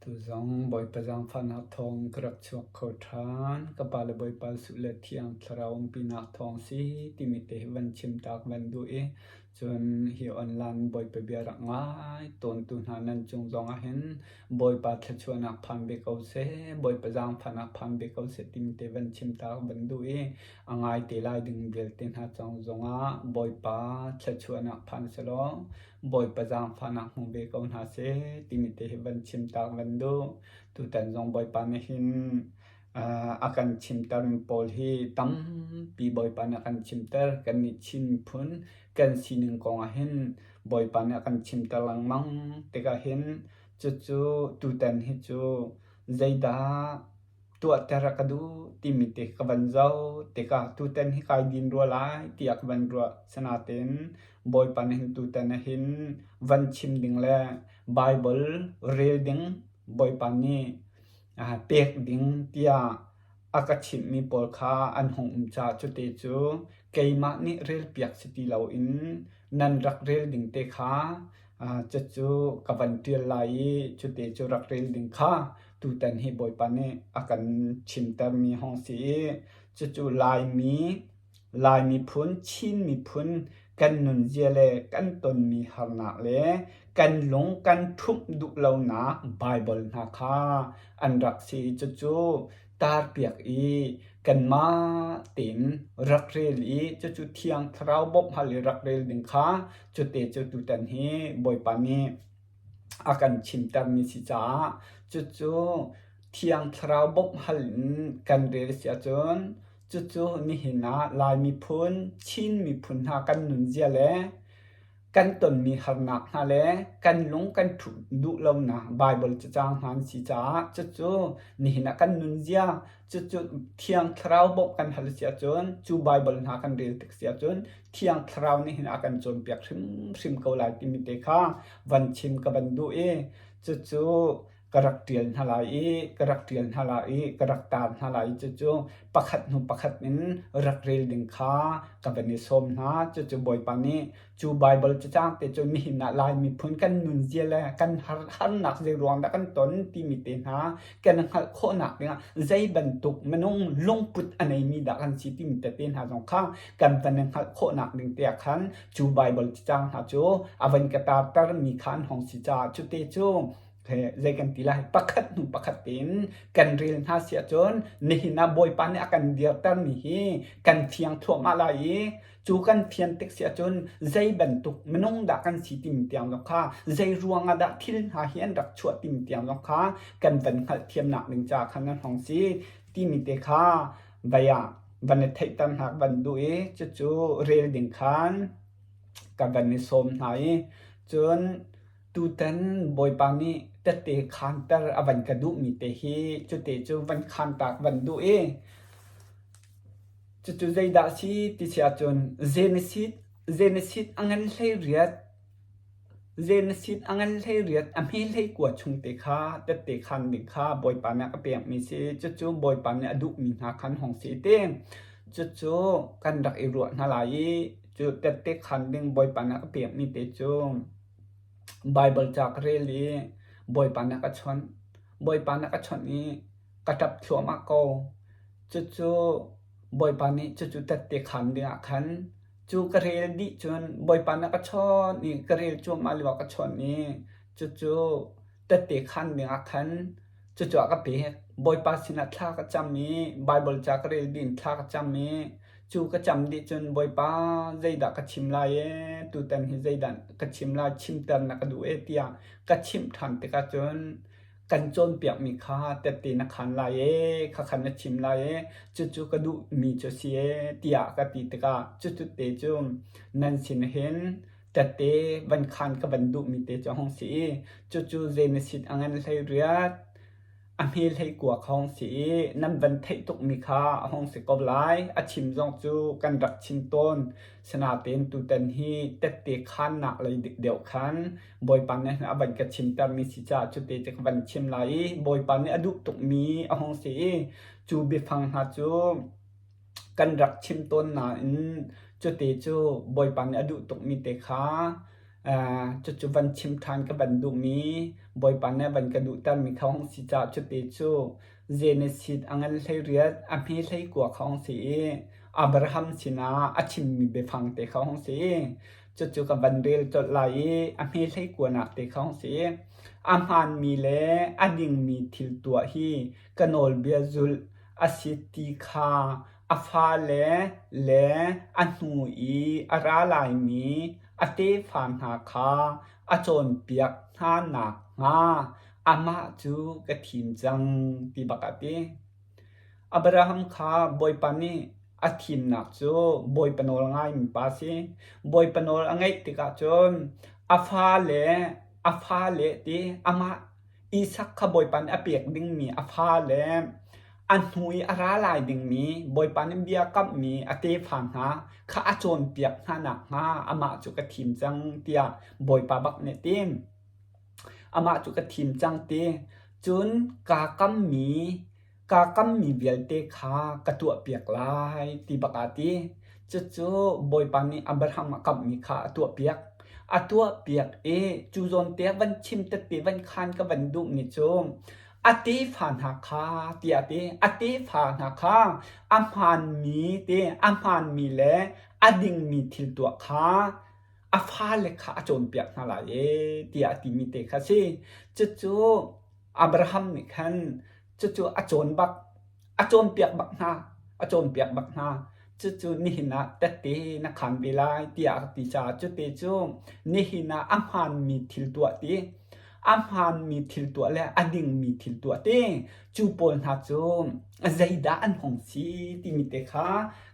Tuzong Bawipa zaangfahnak thawng ka rak chuak kho ṭhan. Ka pa le Bawipa Suh le Thiang Thlarau umpinak thawng si timi te hi van chim ta ka van duh i cun hi online Bawipa bia rak ngai tawntu hna nan cung zong ah hin Bawipa thluachuahnak phan ve ko seh, Bawipa zaangfahnak phan ve ko seh timi te van chim ta ka van duh i a ngai te lai ding vialte hna cang zongah Bawipa thluachuahnak phan selaw Bawipa zaangfahnak hmu ve ko hna seh timi te hi van chim tak van duh. Tutan zong Bawipa nih hin a kan chimtermi pawl hi tampi Bawipa nih a kan chimter. Kannih Chin miphun kan sining kong ah hin Bawipa nih a kan chimter lengmang tikah hin cucu tutan hi cu zeidah tuahter a ka duh timi te ka van zoh tikah tutan hi kai din rua lai tiah ka van ruah. Sinain Bawipa nih hin tutan ah hin van chim ding le Baibal rel ding Bawipa nih pek ding tiah a ka chimhmi pawl kha an hung um caah cute cu keimah nih relpiak si ti loin nan rak rel ding te kha cucu ka van ṭial lai i cute cu rak rel ding kha tutan hi Bawipa nih a kan chimtermi hong si i cucu Laimi Lai miphun, Chin miphun kan nunzia le kan tonmi harnak le kan lung kan ṭhumh duh lonak Baibal hna kha an rak si i cucu tarpiak i kanmah tein rak rel i cucu Thiang Thlarau bawmh hal i rak rel ding kha cute cu tutan hi Bawipa nih a kan chimtermi si caah cucu Thiang Thlarau bawmh hal in kan rel si ahcun cucu nihin ah Lai miphun, Chin miphun hna kan nunzia le kan tonmi harnak hna le kan lung kan ṭhut duh lonak Baibal cacang hna an si caah cucu nihin ah kan nunzia cucu Thiang Thlarau bawmh kan hal si ahcun cu Baibal hna kan rel tik si ahcun Thiang Thlarau nih hin a kan cawnpiak hrimhrim ko lai timi te kha van chim ka van duh i cucu ka rak ṭial hna lai i ka rak ṭial hna lai i ka rak tar hna lai i cucu pakhat hnu pakhat in rak rel ding kha ka van i sawm hna. Cucu Bawipa nih cu Baibal cacang te cu nihin ah Lai miphun kan nunzia le kan harnak zei ruang dah kan ton timi te hna kan hngalh khawhnak dingah zei bantuk minung lungput a neimi dah kan si timi tete hna zong kha kan van i hngalh khawhnak ding te ah khan cu Baibal cacang hna cu a van ka tartermi kha an hong si caah cute cu zei kan ti lai pakhat hnu pakhat tein kan rel hna si ahcun nihin ah Bawipa nih a kan dirtermi hi kan fiang thluahmah lai i cu kan fian tik si ahcun zei bantuk minung dah kan si timi tiang zong kha zei ruang ah dah thil hna hi an rak chuah timi tiang zong kha kan van hngalhthiamnak ding ca khan an hong si timi te kha vai ah van i theihter hna van duh i cucu rel ding khan ka van i sawm hna i cun Tutan Bawipa nih tette khaanter a van ka duhmi te hi cute cu van khaan ta ka van duh i cucu zeidah a si ti si ahcun Genesis Genesis a ngan 18 Genesis a ngan 18 a hme 19 chung te kha tette khaan ding kha Bawipa nih a ka pekmi si. Cucu Bawipa nih a duhmi hna khan hong si te. Cucu kan rak i ruah hna lai i cu tette khaan ding Bawipa nih a ka pekmi te cu Baibal ca ka rel i Bawipa nih a ka chawnh. Bawipa nih a ka chawnh i ka ṭap thluahmah ko. Cucu Bawipa nih cucu tette khaan dingah khan cu ka rel dih cun Bawipa nih a ka chawnh i ka rel cuahmah lioah ka chawnh i cucu tette khaan dingah khan cucu a ka pek. Bawipa sinah thla ka cam i Baibal ca ka rel dih in thla ka cam i Cu ka cam dih cun Bawipa zeidah ka chim lai ee, tutan hi zeidah ka chim lai, chimter na ka duh ee tiah ka chimh ṭhan tikah cun kan cawnpiakmi kha tette na khaan lai ee, khakha na chim lai ee, cucu ka duhmi cu a si ee tiah ka ti tikah cucu te cu nan sin hin tette van khaan ka van duhmi te cu a hung si i cucu zei na sit a ngan hlei riat. A hme hleikua kha hung si i nan van theih tukmi kha a hung si ko lai. A chim zong cu kan rak chim tawn. Sinain tutan hi tette khaannak lei deuh khan Bawipa nih a van ka chimtermi si caah cute cu ka van chim lai i Bawipa nih a duh tukmi a hung si i cu biafang hna cu kan rak chim tawn nain cute cu Bawipa nih a duh tukmi te kha. Cucu van chim ṭhan ka van duhmi Bawipa nih a van ka duhtermi kha hung si caah cuti cu Genesis a ngan 18 a hme 19 kha hung si i Abraham sinah a chimmi biafang te kha hung si. Cucu ka van rel colh lai i a hme 19nak te kha hung si. A hmaanmi le a dingmi thil tuah hi ka nawlbia zulh a si ti kha a fale le a hnu i a ra laimi a tefa hna kha a cawnpiak hna nakhnga amah cu ka thim cang ti bak a ti. Abraham kha Bawipa nih a thimnak cu Bawipa nawl ngaimi pa a si. Bawipa nawl a ngaih tikah cun a fale a fale ti amah Isak kha Bawipa nih a pek dingmi a fale a hnu i a ra lai dingmi Bawipa nih bia kamhmi a tefa hna kha a cawnpiak hna nakhnga amah cu ka thim cang tiah Bawipa bak nih a ti. Amah cu ka thim cang ti. Cun kaa kammi kaa kammi vialte kha ka tuahpiak lai ti bak aa ti. Cucu Bawipa nih Abraham a kamhmi kha a tuahpiak. A tuahpiak i cu zawn te ah van chim tete van khan ka van duhmi cu a tefa hna kha tiah a ti. A tefa hna kha a hmaanmi te a hmaanmi le a dingmi thil tuah kha a fale kha a cawnpiak hna lai ee tiah a timi te kha a si. Cucu Abraham nih khan cucu a cawn bak, a cawnpiak bak hna, a cawnpiak bak hna. Cucu nihin ah tette na khaan ve lai tiah a ti caah cute cu nihin ah a hmaanmi thil tuah ti, a hmaanmi thil tuah le a dingmi thil tuah ti, cu pawl hna cu zeidah an hung si timi te kha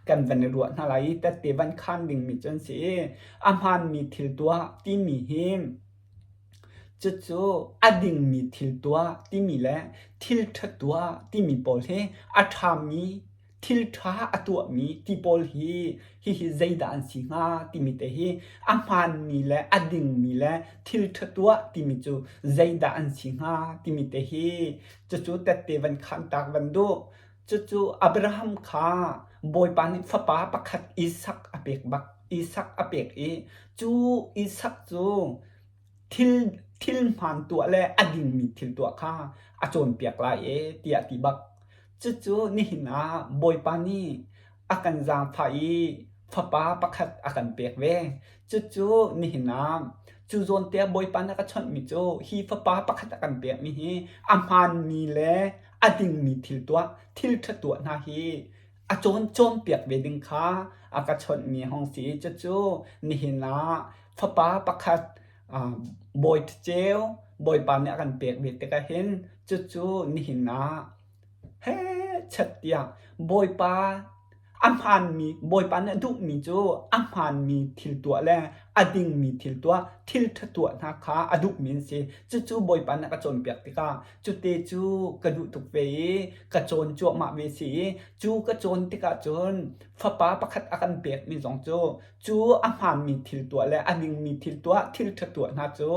kan van i ruah hna lai i tette van khaan dingmi cu an si i a hmaanmi thil tuah timi hi cucu a dingmi thil tuah timi le thil ṭha tuah timi pawl hi a ṭhami thil ṭha a tuahmi ti pawl hi hihi zeidah an si hnga timi te hi a hmaanmi le a dingmi le thil ṭha tuah timi cu zeidah an si hnga timi te hi cucu tette van khaan tak van duh. Cucu Abraham kha Bawipa nih fapa pakhat Isak a pek bak. Isak a pek i cu Isak cu thil thil hmaan tuah le a dingmi thil tuah kha a cawnpiak lai e tiah a ti bak. Cucu nihin ah Bawipa nih a kan zaangfah i fapa pakhat a kan pek ve. Cucu nihin ah cu zawn te ah Bawipa nih a ka chawnhmi cu hi fapa pakhat a kan pekmi hi a hmaanmi le a dingmi thil tuah, thil ṭha tuah hna hi a cawn cawnpiak ve ding kha a ka chawnhmi hong si. Cucu nihin ah fapa pakhat bawi ceu Bawipa nih a kan pek ve tikah hin cucu nihin ah hechet tiah Bawipa a hmaanmi Bawipa nih a duhmi cu a hmaanmi thil tuah le a dingmi thil tuah, thil ṭha tuah hna kha a duhmi an si. Cucu Bawipa nih a ka cawnpiak tikah cute cu ka duh tuk ve i ka cawn cuahmah ve si i cu ka cawn tikah cun fapa pakhat a kan pekmi zong cu cu a hmaanmi thil tuah le a dingmi thil tuah, thil ṭha tuah hna cu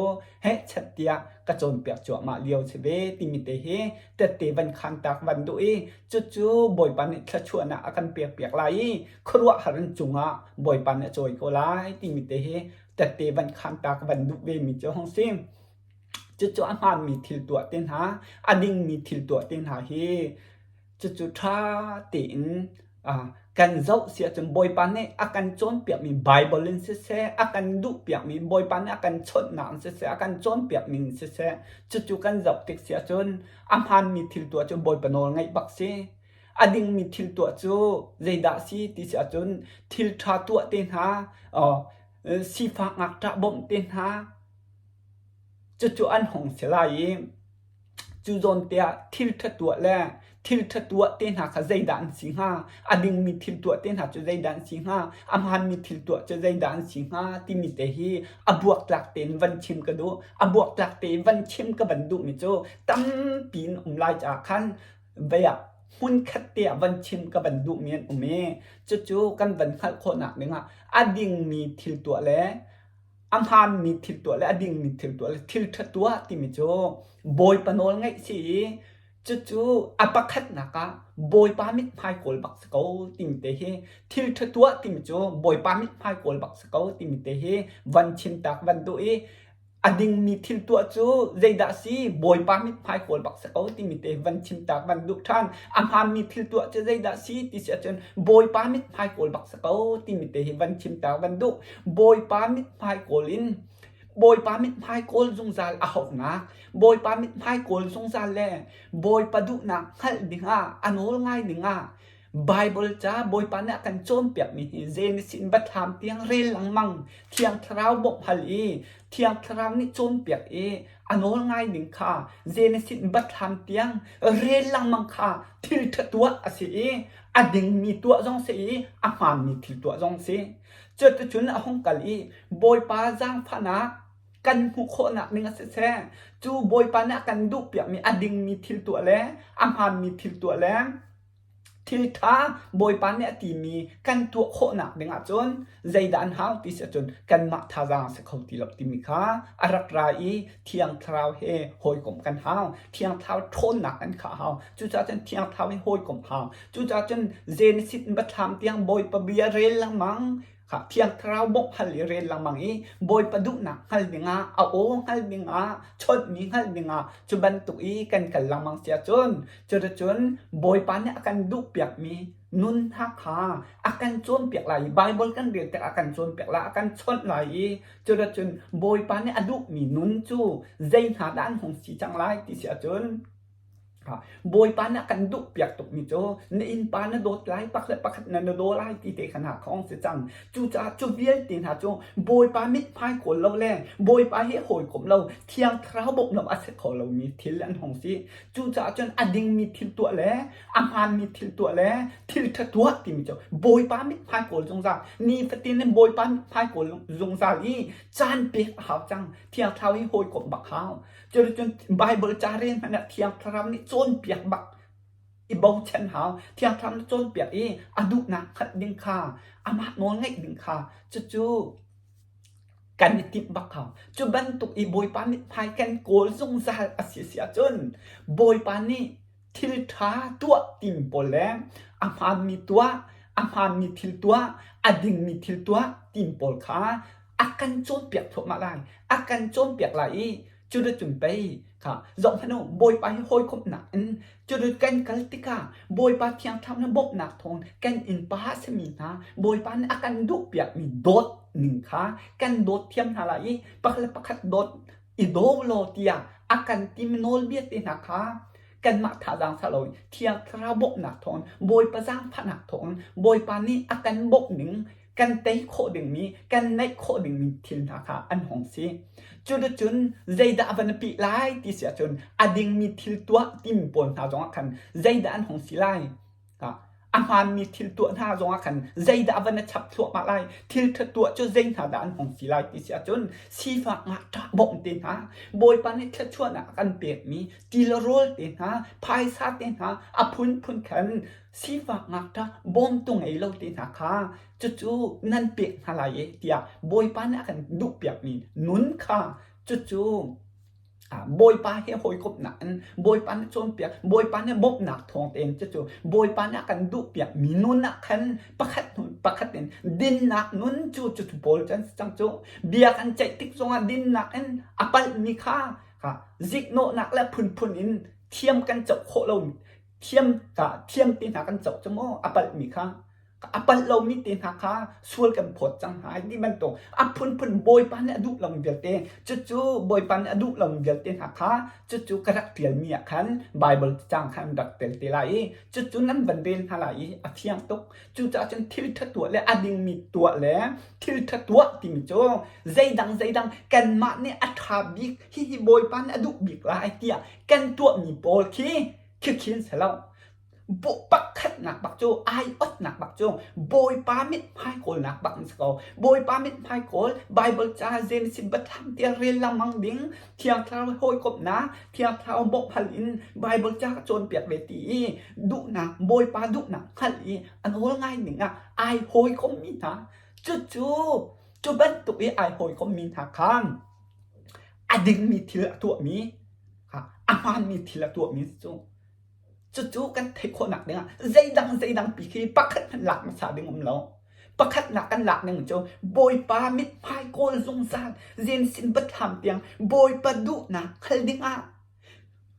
hehchat tiah ka cawnpiak cuahmah lio si ve timi te hi tette van khaan tak van duh i cucu Bawipa nih thluachuahnak a kan pekpiak lai i khuaruahhar in cungah Bawipa nih a cawi ko lai timi te hi tette van khaan tak van duh ve mi cu hong si. Cucu a hmaanmi thil tuah te hna, a dingmi thil tuah te hna hi cucu ṭha tein kan zoh si ahcun Bawipa nih a kan cawnpiakmi Baibal in siseh, a kan duhpiakmi Bawipa nih a kan chawnhnak in siseh, a kan cawnpiakmi in siseh, cucu kan zoh tik si ahcun a hmaanmi thil tuah cu Bawipa nawl ngaih bak si. A dingmi thil tuah cu zeidah si ti si ahcun thil ṭha tuah te hna, sifak ngakṭah bawmh te hna, cucu an hung si lai i Cu zawn te ah thil ṭha tuah le thil ṭha tuah te hna kha zeidah an si hnga? A dingmi thil tuah te hna cu zeidah an si hnga? A hmaanmi thil tuah cu zeidah an si hnga? Timi te hi a buaktlak tein van chim ka duh. A buaktlak tein van chim ka van duhmi cu tampi in um lai caah khan vei ah hmunkhat te ah van chim ka van duhmi an um i cucu kan van hngalh khawhnak dingah a dingmi thil tuah le A hmaanmi thil tuah le a dingmi thil tuah le thil ṭha tuah timi cu Bawipa nawl ngaih si i Cucu a pakhatnak ah Bawipa mithmai kawl bak si ko timi te hi thil ṭha tuah timi cu Bawipa mithmai kawl bak si ko timi te hi van chimtak van duh i a dingmi thil tuah cu zeidah si Bawipa mithmai kawl bak si ko timi te van chimtak van duh ṭhan. A hmaanmi thil tuah cu zeidah si ti si ahcun Bawipa mithmai kawl bak si ko timi te hi van chimtak van duh. Bawipa mithmai kawl in Bawipa mithmai kawl zungzal a hauhnak, Bawipa mithmai kawl zungzal le Bawipa duhnak hngalh dingah a nawl ngai dingah Baibal ca Bawipa nih a kan cawnpiakmi hi Genesis in Biathlam tiang rel lengmang, Thiang Thlarau bawmh hal i Thiang Thlarau nih cawnpiak i a nawl ngai ding kha Genesis in Biathlam tiang rel lengmang kha thil ṭha tuah a si i a dingmi tuah zong si i a hmaanmi thil tuah zong si. Cuticun a hung kal i Bawipa zaangfahnak kan hmuh khawhnak ding a siseh, cu Bawipa nih a kan duhpiakmi a dingmi thil tuah le a hmaanmi thil tuah le thil ṭha Bawipa nih a timi kan tuah khawhnak ding ahcun zeidah an hau ti si ahcun kanmah thazaang a si kho ti lo timi kha a rak ra i Thiang Thlarau he hawikomh kan hau. Thiang Thlarau ṭhawnnak kan khah hau. Cucaah cun Thiang Thlarau he hawikomh hau. Cucaah cun Genesis in Biathlam tiang Bawipa bia rel lengmang, Thiang Thlarau bawmh hal i rel lengmang i Bawipa duhnak hngal dingah, a aw hngal dingah, chawnhmi hngal dingah cu bantuk i kan kal lengmang si ahcun cuticun Bawipa nih a kan duhpiakmi nun hna kha a kan cawnpiak lai i Baibal kan rel tikah a kan cawnpiak lai, a kan chawnh lai i cuticun Bawipa nih a duhmi nun cu zei hna dah an hung si cang lai ti si ahcun Bawipa nih a kan duhpiak tukmi cu na innpa na dawt lai, pakhat le pakhat na na daw lai ti te kha hna kha si cang. Cucaah cu vialte hna cu Bawipa mithmai kawl lo le Bawipa he hawikom lo, Thiang Thlarau bawmh lo a si kho lomi thil an hung si. Cucaah cun a dingmi thil tuah le a hmaanmi thil tuah le thil ṭha tuah timi cu Bawipa mithmai kawl zungzal. Nifatin in Bawipa mithmai kawl zungzal i caan pek a hau cang. Thiang Thlarau hi hawikomh bak hau. Cuticun Baibal ca rel hmanh ah Thiang Thlarau nih cawnpiak bak i bochan hau. Thiang Thlarau nih cawnpiak i a duhnak hngalh ding kha, amah nawl ngaih ding kha cucu kan i timh bak hau. Cu bantuk i Bawipa mithmai kan kawl zungzal a si si ahcun Bawipa nih thil ṭha tuah tim pawl le a hmaanmi tuah, a hmaanmi thil tuah, a dingmi thil tuah tim pawl kha a kan cawnpiak thluahmah lai. A kan cawnpiak lai i cuticun pei kha zohhmanh u Bawipa hi hawikomhnak in cuticun kan kal tikah Bawipa Thiang Thlarau na bawmhnak thawng kan innpa a simi hna Bawipa nih a kan duhpiakmi dawt ning kha kan dawt thiam hna lai i pakhat le pakhat dawt i daw law tiah a kan timi nawlbia te hna kha kanmah thazaang sa loin Thiang Thlarau bawmhnak thawngin Bawipa zaangfahnak thawngin Bawipa nih a kan bawmh ning kan tei khawh dingmi kan neih khawh dingmi thil hna kha an hung si. Cuticun zeidah a van pih lai ti si ahcun a dingmi thil tuah timi pawl hna zongah khan zeidah an hung si lai? A hmaanmi thil tuah hna zongah khan zeidah a van i chap thluahmah lai? Thil ṭha tuah cu zei hna dah an hung si lai ti si ahcun sifak ngakṭah bawmh te hna, Bawipa nih thluachuahnak a kan pekmi ti le rawl te hna, phaisa te hna a phunphun khan sifak ngakṭah bawmtu ngei lo te hna kha cucu nan pek hna lai e tiah Bawipa nih a kan duhpiakmi nun kha cucu Bawipa he hawikomhnak in Bawipa nih cawnpiak, Bawipa nih bawmhnak thawng tein cucu Bawipa nih a kan duhpiak mi nun ah khan pakhat hnu pakhat in dinnak nun cu cucu pawl cu an si cang cu. Bia kan ceih tik zongah dinnak in a palhmi kha ziknawhnak le phunphun in thiam kan coh khawh lo thiam ka thiam te hna kan coh cu maw a palhmi kha a palh lomi te hna kha sual kan phawt cang hna ti bantuk a phunphun Bawipa nih a duh lomi vialte cucu Bawipa nih a duh lomi vialte hna kha cucu ka rak ṭialmi ah khan Baibal cang khan rak tel te lai i cucu nan van rel hna lai i a fiang tuk. Cucaah cun thil ṭha tuah le a dingmi tuah le thil ṭha tuah timi cu zeidang zeidang kanmah nih a ṭha bik hihi Bawipa nih a duh bik lai tiah kan tuahmi pawl khi khikhin si lo. Pakhatnak bak cu ai otnak bak cu Bawipa mithmai kawlnak bak an si ko. Bawipa mithmai kawl Bible ca Genesis Biathlam tiah rel lengmang ding Thiang Thlarau hawikomhnak Thiang Thlarau bawmh hal in Bible ca ka cawnpiak ve ti i duhnak Bawipa duhnak hngalh i a nawl ngai ning ah ai hawikommi hna cucu cu bantuk i ai hawikommi hna khan a dingmi thil a tuahmi a hmaanmi thil a tuahmi cu. Cucu kan theih khawhnak dingah zeidang zeidang pi khi pakhat hmanh lak hmasa ding um lo. Pakhatnak kan lak ning cu Bawipa mithmai kawl zungzal Zensin biathlam tiang Bawipa duhnak hngal dingah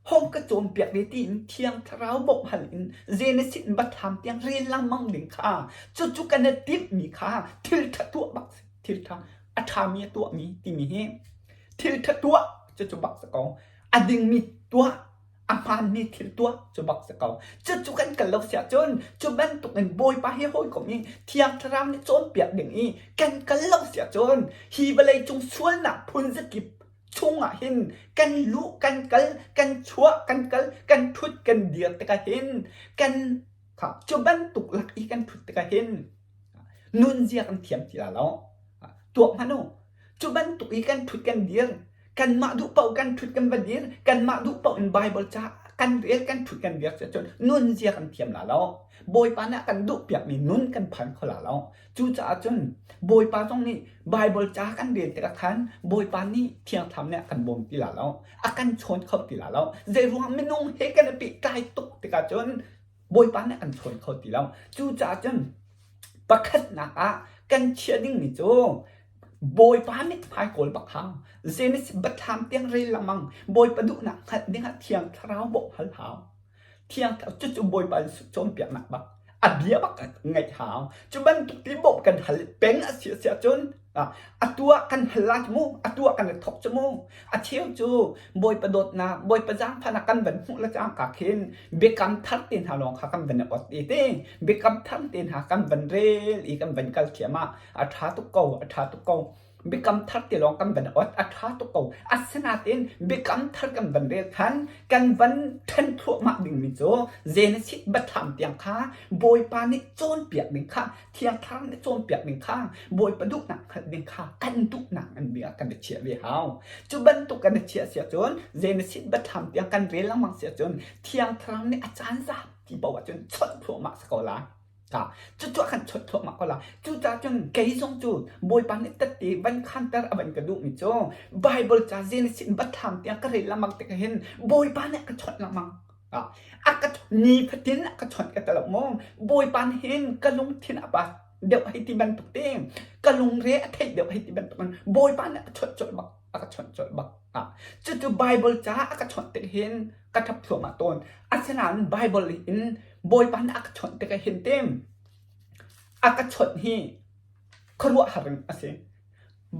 hong ka cawnpiak ve tiin Thiang Thlarau bawmh hal in Genesis biathlam tiang rel lengmang ding kha cucu kan i timhmi kha thil ṭha tuah bak si. Thil ṭha a ṭhami a tuahmi timi hi thil ṭha tuah cucu bak si ko. A dingmi tuah a hmaanmi thil tuah cu bak si ko. Cucu kan kal lo si ahcun cu bantuk in Bawipa hi hawikom i Thiang Thlarau nih cawnpiak ding i kan kal lo si ahcun hi vawlei cung sualnak phun zakip chungah hin kan luh kan kal kan chuah kan kal kan ṭhut kan dir tikah hin kan kha cu bantuk lak i kan ṭhut tikah hin nunzia kan thiam ti la lo. Tuak hmanh u. Cu bantuk i kan ṭhut kan dir kanmah duh paoh kan ṭhut kan va dir kanmah duh paoh in Baibal ca kan rel kan ṭhut kan dir cun nunzia kan thiam la lo. Bawipa nih a kan duhpiakmi nun kan phan kho la lo. Cucaah cun Bawipa zong nih Baibal ca kan rel tikah khan Bawipa nih Thiang Thlarau nih a kan bawm ti la lo. A kan chawn kho ti la lo. Zeiruang minung he kan i pehtlai tuk tikah cun Bawipa nih a kan chawn kho ti lo. Cucaah cun pakhatnak ah kan chiah dingmi cu Bawipa mithmai kawl bak hau. Genesis biathlam tiang rel lengmang. Bawipa duhnak hngalh dingah Thiang Thlarau bawmh hal hau. Thiang Thlarau cucu Bawipa cawnpiaknak bak. A bia bak ngaih hau. Cu bantuk ti bawmh kan hal peng a si a si ahcun atu ah kan hal lai mu, atu ah kan i thawk cu mu. A cheu cu Bawipa dawtnak, Bawipa zaangfahnak kan van hmuh le cangka khin biakam thar te hna lawng kha kan van i ot i te biakam thar te hna kan van rel i kan van kal thiam ah a ṭha tuk ko, a ṭha tuk ko. Biakam thar te lawng kan van ot, a ṭha tuk ko. Asinain biakam thar kan van rel khan kan van ṭhen thluahmah dingmi cu Genesis biathlam tiang kha Bawipa nih cawnpiak ding kha, Thiang Thlarau nih cawnpiak ding kha, Bawipa duhnak hngalh ding kha kan duhnak ngan bik ah kan i chiah ve hau. Cu bantuk kan i chiah si ahcun Genesis biathlam tiang kan rel lengmang si ahcun Thiang Thlarau nih a caan zapi paoh ahcun chawnh thluahmah si ko lai. Cucu a kan chawnh thluahmah ko la. Cucaah cun kei zong cu Bawipa nih tette van khanter a van ka duhmi cu Baibal ca Genesis in biathlam tiang ka rel lengmang tikah hin Bawipa nih a ka chawnh lengmang. A ka ni fatin a ka chawnh ka ti lo maw? Bawipa nih hin ka lungthin a bat deuh hei ti bantuk te ka lungre a theih deuh hei ti bantuk in Bawipa nih a chawnh colh bak a ka chawnh colh bak. Cucu Baibal ca a ka chawnh tik hin ka ṭap thluahmah tawn. Asinain Baibal in Bawipa nih a ka chawnh tikah hin tim a ka chawnh hi khuaruahhar in a si.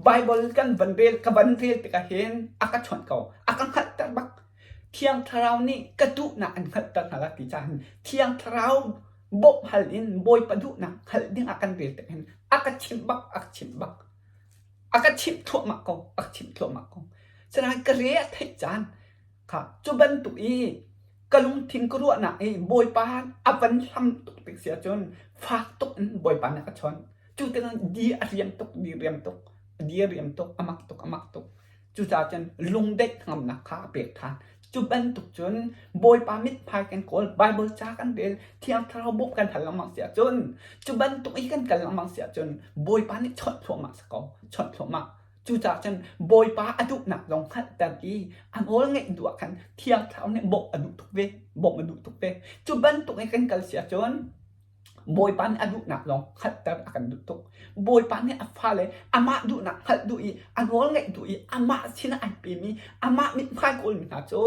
Baibal kan van rel ka van rel tikah hin a ka chawnh ko. A ka hngalhter bak. Thiang Thlarau nih ka duhnak an hngalhter hna la ti caah hin Thiang Thlarau bawmh hal in Bawipa duhnak hngalh ding ah kan rel tik hin a ka chimh bak, a ka chimh bak. A ka chimh thluahmah ko, a ka chimh thluahmah ko. Sinain ka re a theih caan kha cu bantuk i ka lungthin ka ruahnak i Bawipa a van hlam tuk tik si ahcun fak tuk in Bawipa nih a ka chawnh. Cu tikah di a riam tuk, di riam tuk, di a riam tuk, a mak tuk, a mak tuk. Cucaah cun lungdaih hngamnak kha a pek ṭhan. Cu bantuk cun Bawipa mithmai kan kawl, Baibal ca kan rel, Thiang Thlarau bawmh kan hal lengmang si ahcun, cu bantuk i kan kal lengmang si ahcun Bawipa nih chawnh thluahmah si ko, chawnh thluahmah. Cucaah cun Bawipa a duhnak zong hngalhter i a nawl ngeih duh ah khan Thiang Thlarau nih bawmh a duh tuk ve, bawmh a duh tuk ve. Cu bantuk i kan kal si ahcun Bawipa nih a duhnak zong hngalhter a kan duh tuk. Bawipa nih a fale amah duhnak hngalh duh i a nawl ngaih duh i amah sinah ai pemi amah mithmai kawlmi hna cu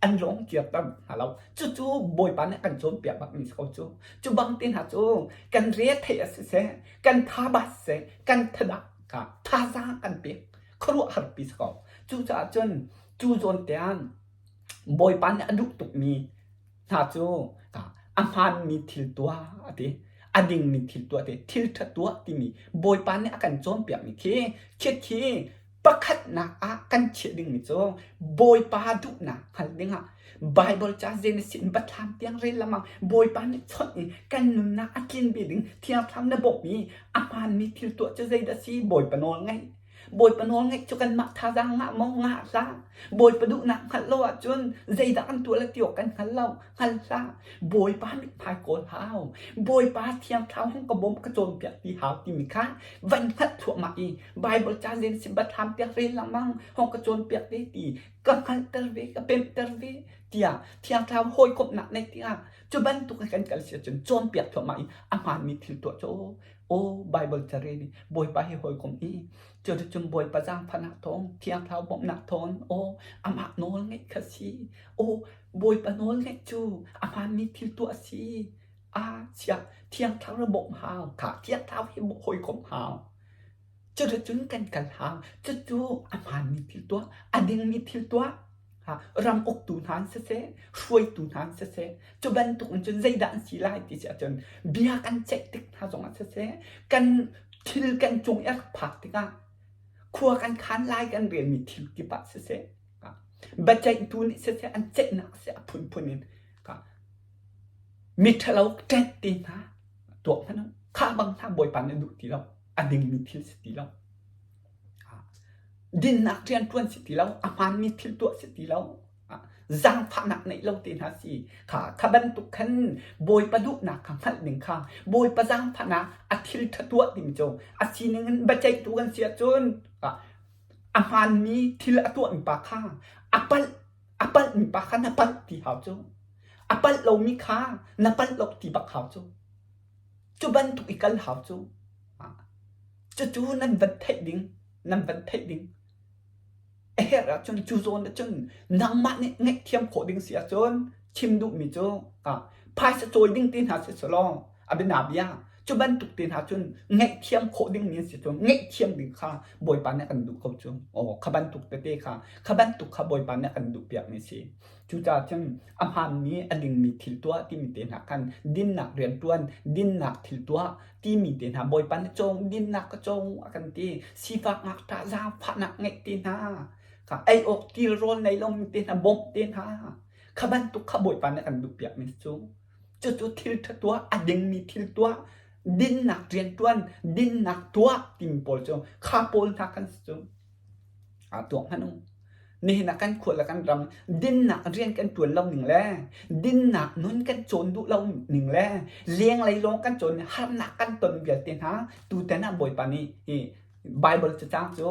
an lawng kirter hna lo. Cucu Bawipa nih a kan cawnpiak bakmi si ko cu. Cu bang te hna cu kan re theih a siseh, kan tha bat siseh, kan thadak ka thazaang kan pek khuaruahharpi si ko. Cucaah cun cu zawn tiang Bawipa nih a duh tukmi hna cu a hmaanmi thil tuah a ti. A dingmi thil tuah ti. Thil ṭha tuah timi Bawipa nih a kan cawnpiakmi khi khi pakhatnak ah kan chiah dingmi cu Bawipa duhnak hngalh dingah Baibal ca Genesis in biathlam tiang rel lengmang Bawipa nih chawnh i kan nunnak a tlin ve ding Thiang Thlarau na bawmh i a hmaanmi thil tuah cu zeidah a si Bawipa nawl ngaih. Bawipa nawl ngaih cu kanmah thazaang ngah maw ngah hlah. Bawipa duhnak hngalh lo ahcun zeidah kan tuah le ti awk kan hngal lo. Hngal hlah. Bawipa mithmai kawl hau. Bawipa thiang thlarau hung ka bawm ka cawnpiak ti hau timi kha van hngalh thluahmah i Bible ca zen si bathlam tiah rel lengmang hong ka cawnpiak te ti ka hngalhter ve ka pemhter ve tiah thiang thlarau hawikomhnak neih tikah cu bantuk in kan kal si ahcun cawnpiak thluahmah i a hmaanmi thil tuah cu aw Bible ca rel i Bawipa hi hawikom i cuticun Bawipa zaangfahnak thawng thiang thlarau bawmhnak thawng aw amah nawl ngeih kha si aw Bawipa nawl ngeih cu a hmaanmi thil tuah a si a chiah thiang thlarau bawmh hau kha thiang thlarau hi hawikom hau cuticun kan kal hau cucu a hmaanmi thil tuah a dingmi thil tuah ram uktu hna an siseh hruaitu hna an siseh cu bantuk in cun zeidah an si lai ti si ahcun bia kan ceih tik hna zongah siseh kan thil kan cung i a rak phak tikah khua kan khan lai kan relmi thil kip ah siseh biaceihtu nih siseh an ceihnak siseh a phunphun in miṭhalo ṭenh te hna tuah hmanh kha bang hna Bawipa nih a duh ti lo a dingmi thil si ti lo. Dinnak rianṭuan si ti lo, a hmaanmi thil tuah si ti lo, zaangfahnak neih lo te hna si. Kha kha bantuk khan Bawipa duhnak kha hngalh ning kha Bawipa zaangfahnak a thil ṭha tuah timi cu a sining in biaceihtu kan si ahcun a hmaanmi thil a tuahmi pa kha a palh a palhmi pa kha na palh ti hau cu. A palh lomi kha na palh lo ti bak hau cu. Cu bantuk i kal hau cu. Cucu nan van theih ding, nan van theih ding. A herh ahcun cu zawn ahcun nangmah nih ngaihthiam khawh ding si ahcun chim duhmi cu ah phaisa cawi ding te hna si selaw a bianabia cu bantuk te hna cun ngaihthiam khawh ding mi si cun ngaihthiam ding kha Bawipa nih a kan duh ko cu. Aw kha bantuk tete kha kha bantuk kha Bawipa nih a kan duh piak mi si. Cucaah cun a hmaanmi a dingmi thil tuah timi te hna khan dinnak rianṭuan, dinnak thil tuah timi te hna Bawipa nih cawng dinnak ka cawng a kan ti. Sifak ngakṭah zaangfahnak ngeih te hna, kha ei awk tilrawl nei lomi te hna bawmh te hna, kha bantuk kha Bawipa nih a kan duhpiakmi cu. Cucu thil ṭha tuah, a dingmi thil tuah, dinnak rianṭuan, dinnak tuah timi pawl cu kha pawl hna kan si cu. Aa tuak hmanh u. Nihin ah kan khua le kan ram dinnak rian kan ṭuan lo ning le dinnak nun kan cawn duh lo ning le lenglei lawng kan cawn i harnak kan ton vialte hna tutan ah Bawipa nih hi Baibal cacang cu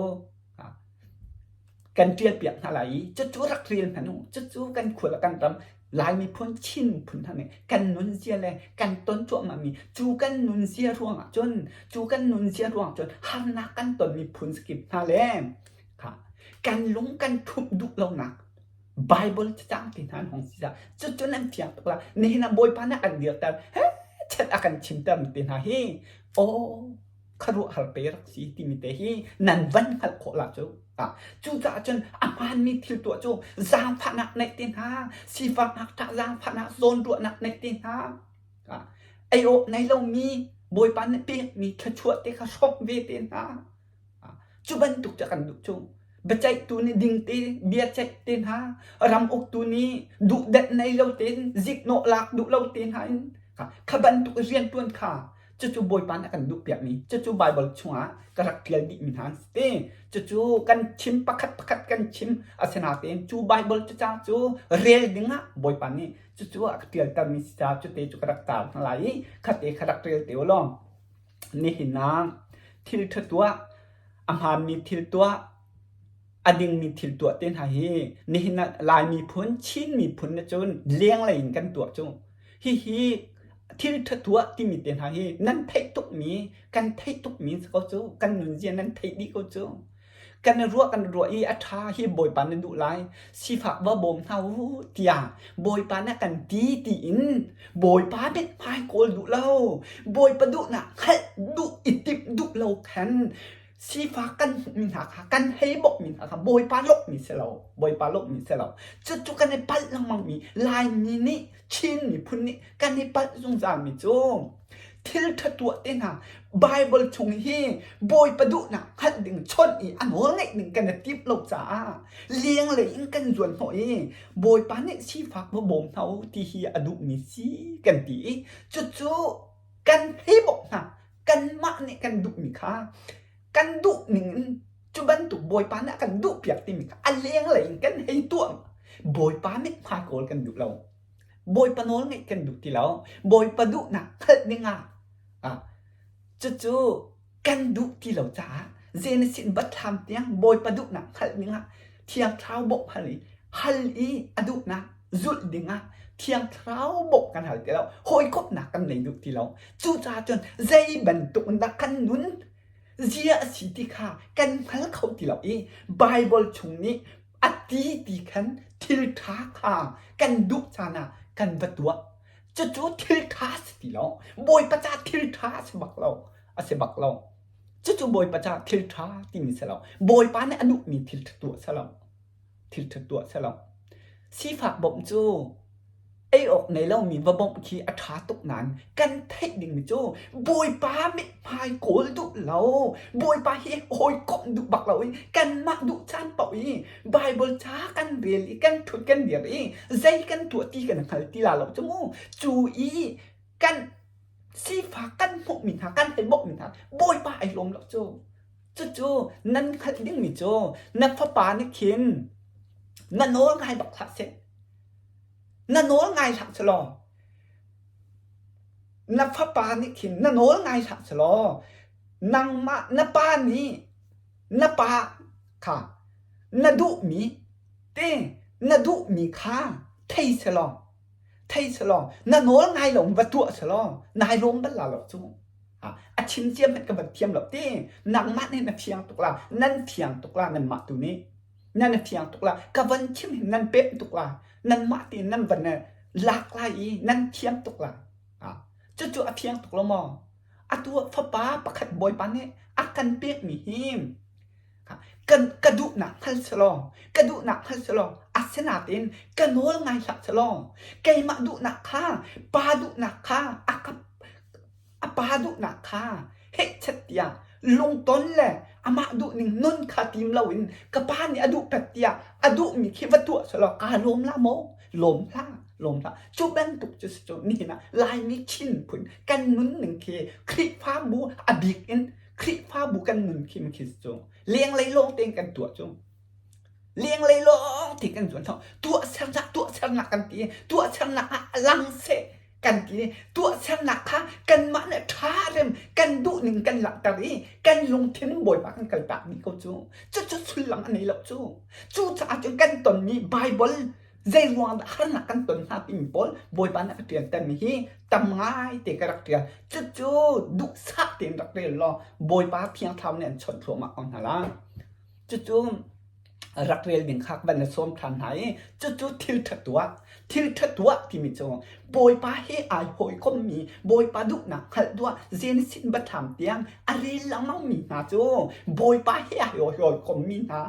kan ṭialpiak hna lai i cucu rak rel hmanh u. Cucu kan khua le kan ram Lai miphun Chin miphun hna nih kan nunzia le kan ton cuahmahmi cu kan nunzia ruangah cun cu kan nunzia ruangah cun harnak kan tonmi phun zakip hna le kha kan lung kan ṭhumh duh lonak Bible cacang te hna an hong si caah cucu nan fiang tuk la nihin ah Bawipa nih a kan dirter he chet a kan chimter mi te hna hi aw khuaruahhar pe rak si timi te hi nan van hngalh khawh la cu. Cucaah cun a hmaanmi thil tuah cu zaangfahnak neih te hna, sifaknak ṭah zaangfahnak zawnruahnak neih te hna, ei awk nei lomi Bawipa nih pekmi thluachuah te kha hrawmh ve te hna. Cu bantuk cu kan duh cu. Biaceihtu nih ding te bia ceih te hna, ram uktu nih duhdenh nei lo tein ziknawh lak duh lo te hna in kha bantuk rianṭuan kha Cucu Bawipa nih a kan duhpiakmi, cucu Baibal chungah ka rak ṭial dihmi hna an si te. Cucu kan chim pakhat pakhat kan chim asinain cu Baibal cacang cu rel dingah Bawipa nih cucu a ka ṭialtermi si caah cute cu ka rak tar hna lai i khate kha rak rel te u law nihin ah thil ṭha tuah, a hmaanmi thil tuah, a dingmi thil tuah te hna hi nihin ah Lai miphun, Chin miphun nih cun lenglei in kan tuah cu. Hihi thil ṭha tuah timi te hna hi nan theih tukmi, kan theih tukmi si ko cu. Kan nunzia nan theih dih ko cu. Kan i ruah kan i ruah i a ṭha hi Bawipa na duh lai, sifak va bawm hna u tiah Bawipa na kan ti tiin Bawipa mithmai kawl duh lo, Bawipa duhnak hngalh duh i timh duh lo khan sifak kan hmuhmi hna kha kan hei bawkmi hna kha Bawipa lawmhmi si lo Bawipa lawmhmi si lo cucu kan i palh lengmangmi Laimi nih Chin miphun nih kan i palh zungzalmi cu thil ṭha tuah te hna Bible chung hi Bawipa duhnak hngalh ding chawnh i a nawl ngeih ding kan i timh lo caah lenglei in kan zuan hnawh i Bawipa nih sifak va bawm hna u ti hi a duhmi si kan ti i cucu kan hei bawk hna kanmah nih kan duhmi kha kan duh ning in Cu bantuk Bawipa nih a kan duhpiak timi kha a lenglei in kan hei tuah. Bawipa mithmai kawl kan duh lo. Bawipa nawl ngeih kan duh ti lo. Bawipa duhnak hngalh ding ah cucu kan duh ti lo caah Genesis biathlam tiang Bawipa duhnak hngalh ding ah Thiang Thlarau bawmh hal i hal i a duhnak zulh ding ah Thiang Thlarau bawmh kan hal ti lo. Hawikomhnak kan nei duh ti lo. Cucaah cun zei bantuk in dah kan nun zia a si ti kha kan hngal kho ti lo i Baibal chung nih a ti ti khan thil ṭha kha kan duh caan ah kan va tuah. Cucu thil ṭha a si ti lo. Bawipa ca thil ṭha a si bak lo. A si bak lo. Cucu Bawipa ca thil ṭha timi si lo. Bawipa nih a duhmi thil ṭha tuah si lo. Thil ṭha tuah si lo. Sifak bawmh cu ei awk nei lomi va bawmh khi a ṭha tuk nain kan theih dingmi cu Bawipa mithmai kawl duh lo. Bawipa hi hawikomh duh bak lo i kanmah duh caan paoh i Baibal ca kan rel i kan ṭhut kan dir i zei kan tuah ti kan hngal ti la lo cu mu. Cu i kan sifak kan hmuhmi hna kan hei bawmhmi hna Bawipa ai lawm lo cu. Cucu nan hngalh dingmi cu na fapa nih khin na nawl ngai bak hlah seh. Na nawl ngai hlah selaw na fapa nih khin na nawl ngai hlah selaw nangmah na pa nih na pa kha na duhmi te na duhmi kha thei selaw thei selaw na nawl ngai lo va tuah selaw nai lawm bal la lo cu. A chim cia hmanh ka van thiam lo ti nangmah nih na fiang tuk la nan fiang tuk la nanmah tu nih nan fiang tuk la ka van chim hin nan pemh tuk la nanmah tein nan van lak lai i nan thiam tuk la. Cucu a fiang tuk lo maw? Atu ah fapa pakhat Bawipa nih a kan pekmi hi kan ka duhnak hngal selaw ka duhnak hngal selaw asinain ka nawl ngai hlah selaw keimah duhnak kha pa duhnak kha a ka a pa duhnak kha hehchet tiah lungton le amah duhning nun kha tim loin ka pa nih a duh pet tiah a duhmi khi va tuah selaw kaa lawm la maw? Lawm hlah, lawm hlah. Cu bantuk cu si cu nihin ah Laimi Chin phun kan nunning khi Khrihfabu a bik in Khrihfabu kan nun khi khi cu lenglei lawng tein kan tuah cu. Lenglei lawng te kan zuan. Tuahsernak tuahsernak kan ti. Tuahsernak ah lang seh kan ti. Tuahsernak kha kanmah nih ṭha rem kan duhning kan langhter i kan lungthin Bawipa kan kaltak dih ko cu. Cucu sullam a nei lo cu. Cucaah cun kan tonmi Baibal zei ruang dah harnak kan ton hna timi pawl Bawipa nih a ṭialtermi hi tam ngai te ka rak ṭial. Cucu duhsah tein rak rel law Bawipa Thiang Thlarau nih an chawnh thluahmah ko hna lai. Cucu rak rel ding kha van na sawm ṭhan hna i cucu thil ṭha tuah. Thil ṭha tuah timi cu Bawipa he ai hawikommi, Bawipa duhnak hngalh duah Genesis biathlam tiang a rel lengmangmi hna cu Bawipa he ai hawikommi hna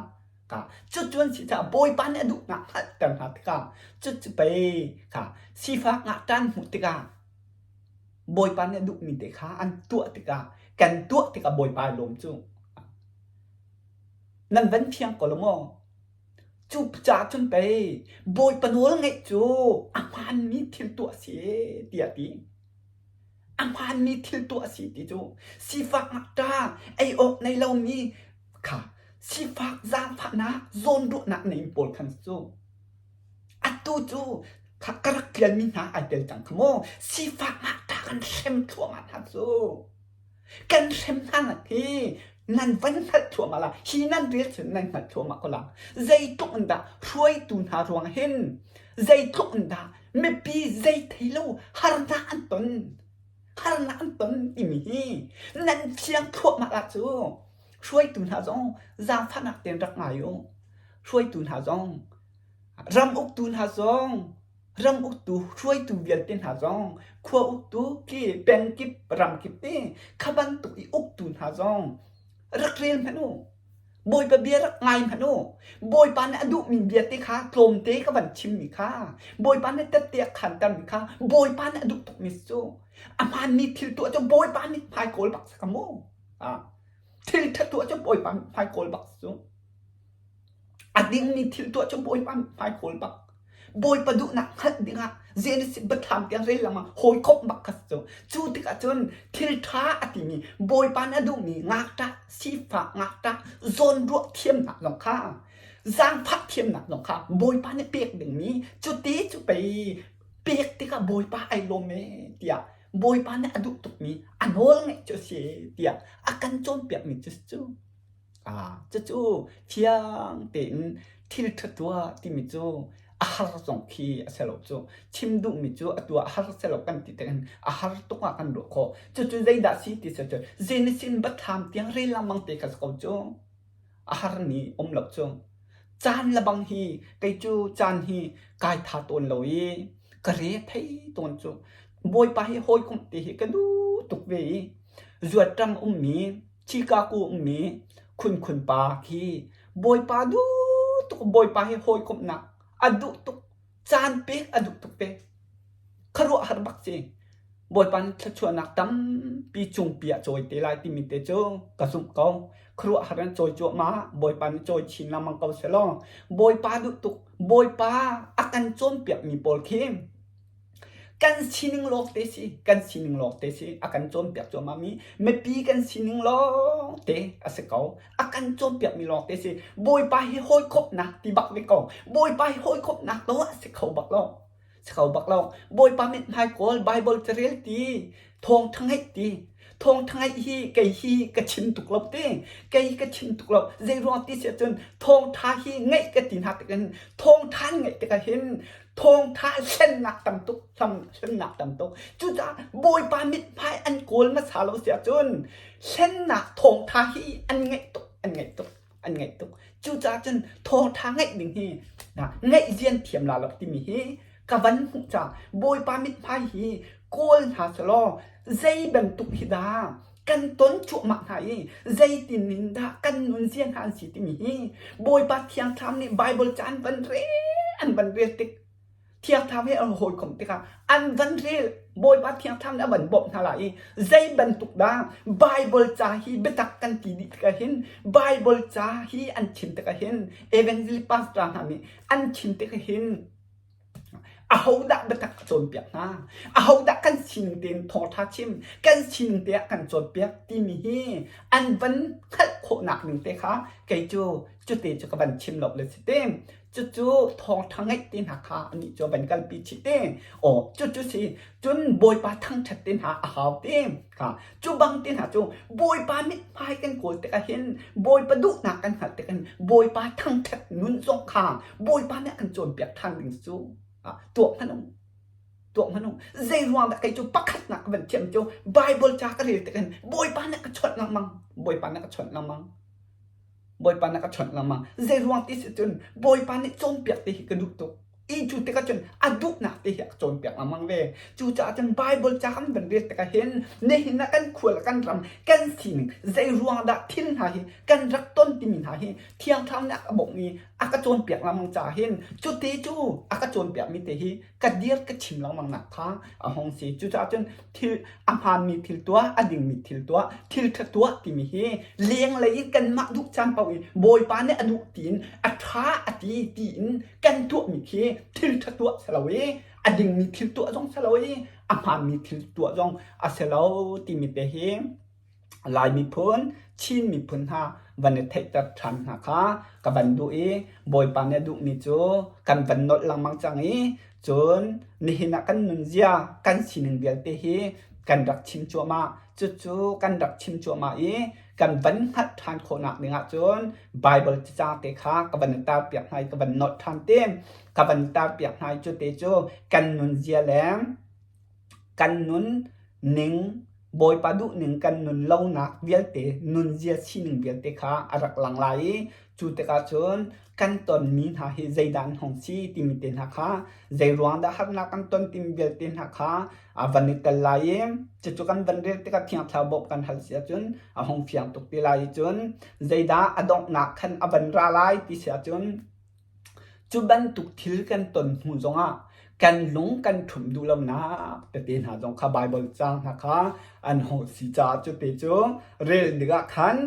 ka cucu an si caah Bawipa nih a duhnak hngalhter hna tikah cucu pei kha sifak ngahṭan hmuh tikah Bawipa nih a duhmi te kha an tuah tikah kan tuah tikah Bawipa ai lawm cu. Nan van fiang ko lo maw? Cu caah cun pei Bawipa nawl ngeih cu a hmaanmi thil tuah a si tiah a ti. A hmaanmi thil tuah a si ti cu sifak ngakṭa ei awk nei lomi kha sifak zaangfahnak zawnruahnak nei pawl khan cu atu cu kha ka rak ṭialmi hna ai tel cang kha maw sifak ngakṭa kan hrem thluahmah hna cu. Kan hrem hna nak hi nan van hngalh thluahmah la. Hi nan rel cun nan hngalh thluahmah ko la. Zeitluk in dah hruaitu hna ruang hin zeitluk in dah mipi zei thei lo harnak an ton harnak an ton timi hi nan fiang thluahmah la cu. Hruaitu hna zong zaangfahnak tein rak ngai u. Hruaitu hna zong ram uktu hna zong Ram uktu hruaitu vialte hna zong khua uktu ki pengkip ramkip te kha bantuk i uktu hna zong rak rel hmanh u. Bawipa bia rak ngai hmanh u. Bawipa nih a duhmi bia te kha tlawmte ka van chimmi kha Bawipa nih tette a khantermi kha Bawipa nih a duh tukmi cu a hmaanmi thil tuah cu Bawipa mithmai kawl bak si ka mu. Thil ṭha tuah cu Bawipa mithmai kawl bak si cu. A dingmi thil tuah cu Bawipa mithmai kawl bak. Bawipa duhnak hngalh dingah Genesis biathlam tiang rel lengmang hawikomh bak kha si cu. Cu tikah cun thil ṭha a timi Bawipa nih a duhmi ngakṭah, sifak ngakṭah, zawnruah thiamnak zong kha zaangfah thiamnak zong kha Bawipa nih pek dingmi cuti cu pei pek tikah Bawipa ai lawm ee tiah Bawipa nih a duh tukmi a nawl ngeih cu a si tiah a kan cawnpiakmi cu cu. Cucu thiang tein thil ṭha tuah timi cu a har zong khi a si lo cu. Chim duhmi cu a tuah a har si lo kan ti tikhin a har tuk ah kan ruah khawh. Cucu zeidah si ti si cun Genesis biathlam tiang rel lengmang te kha si ko cu. A harmi um lo cu. Caan lebang hi kei cu caan hi kai tha tawn lo i ka re thei tawn cu. Bawipa hi hawikomh ti hi ka duh tuk ve i zuatṭam ummi Chicago ummi Khunkhun pa khi Bawipa duh tuk Bawipa hi hawikomhnak a duh tuk caan pek a duh tuk ve. Khuaruahhar bak si. Bawipa nih thluachuahnak tampi cungpi ah cawi te lai timi te cu ka zumh ko. Khuaruahhar in cawi cuahmah Bawipa nih cawi chin lengmang ko sehlaw Bawipa duh tuk Bawipa a kan cawnpiakmi pawl khi kan sining lawngte si kan sining lawngte si a kan cawnpiak cuahmah mi mipi kan sining lawngte a si ko a kan cawnpiakmi lawngte si Bawipa hi hawikomhnak ti bak ve ko Bawipa hi hawikomhnak lo a si kho bak lo si kho bak lo Bawipa mithmai kawl Bible carel ti thawngtha ngeih ti thawngtha ngeih hi kei hi ka chim tuk lo ti kei ka chim tuk lo zei ruang ti si ahcun thawngtha hi ngeih ka ti hna tik in thawngtha ngeih tikah hin thawngtha hlennak tam tuk hlennak tam tuk cucaah Bawipa mithmai an kawl hmasa lo si ahcun hlennak thawngtha hi an ngeih tuk an ngeih tuk an ngeih tuk cucaah cun thawngtha ngeih ding hi ngeih zian thiam la lo timi hi ka van hmuh caah Bawipa mithmai hi kawl hna selaw zei bantuk hi dah kan ton cuahmah hna i zeitin in dah kan nunzia hna an si timi hi Bawipa Thiang Thlarau nih Bible ca an van rel an van rel tik Thiang Thlarau he an hawikom tikah an van rel Bawipa Thiang Thlarau nih a van bawmh hna lai i zei bantuk dah Bible ca hi biatak kan ti dih tikah hin Bible ca hi an chim tikah hin Evangelist pastor hna nih an chim tikah hin Ahodah biatak a cawnpiak hna? Ahodah kan sining tein thawngṭha chim, kan sining te ah kan cawnpiak timi hi an van hngalh khawhnak ning te kha kei cu cute cu ka van chim lo le si te. Cucu thawngṭha ngeih te hna kha anih cu a van kalpi chih te. Aw cucu si cun Bawipa thangṭhat te hna a hau te. Kha cu bang te hna cu Bawipa mithmai kan kawl tikah hin Bawipa duhnak kan hngalh tikah hin Bawipa thangṭhat nun zong kha Bawipa nih a kan cawnpiak ṭhan ding cu tuah hmanh u. Tuah hmanh u. Zei ruang dah kei cu pakhatnak ka van thiam cu Bible ca ka rel tikah hin Bawipa nih a ka chawnh lengmang. Bawipa nih a ka chawnh lengmang. Bawipa nih a ka chawnh lengmang. Zei ruang ti si cun Bawipa nih cawnpiak ti hi ka duh tuk. I cu tikah cun a duhnak te hi a ka cawnpiak lengmang ve. Cucaah cun Bible ca kan van rel tikah hin nihin ah kan khua le kan ram kan sining zei ruang dah thil hna hi kan rak ton timi hna hi Thiang Thlarau nih a ka bawmh i a ka cawnpiak lengmang caah hin cute cu a ka cawnpiakmi te hi ka dir ka chim lengmang nak kha a hung si. Cucaah cun thil a hmaanmi thil tuah, a dingmi thil tuah, thil ṭha tuah timi hi lenglei in kanmah duh caan paoh i Bawipa nih a duh tiin a ṭha a ti tiin kan tuahmi khi thil ṭha tuah si lo i a dingmi thil tuah zong si lo i a hmaanmi thil tuah zong a si lo timi te hi Lai miphun, Chin miphun hna van i theihter ṭhan hna kha ka van duh i Bawipa nih a duhmi cu kan van nolh lengmang cang i cun nihin ah kan nunzia, kan sining vialte hi kan rak chim cuahmah. Cucu kan rak chim cuahmah i kan van hngalh ṭhan khawhnak ding ahcun Baibal caca te kha ka van i tarpiak hna i ka van nolh ṭhan te. Ka van tarpiak hna i cute cu kan nunzia le kan nun ning Bawipa duhning kan nun lonak vialte nunzia sining vialte kha a rak lang lai i cu tikah cun kan tonmi hna hi zeidah an hung si timi te hna kha zei ruang dah harnak kan ton timi vialte hna kha a van i tel lai i cucu kan van rel tikah Thiang Thlarau bawmh kan hal si ahcun a hung fiang tuk ti lai i cun zeidah a donghnak khan a van ra lai ti si ahcun Cu bantuk thil kan ton hnu zongah Kan lung kan ṭhum duh lonak tete hna zong kha Baibal caang hna kha an hung si caah cute cu rel tikah khan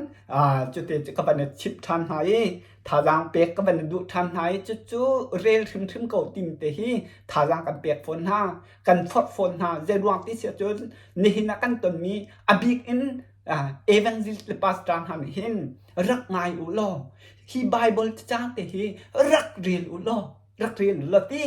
cute cu ka van i chimh ṭhan hna i thazaang pek ka van i duh ṭhan hna i cucu rel hrimhrim ko timi te hi thazaang kan pek fawn hna, kan forh fawn hna. Zeiruang ti si ahcun nihin ah kan tonmi a bik in evangelist le pastor hna nih hin rak ngai u law hi Baibal caang te hi rak rel u law rak rel u law ti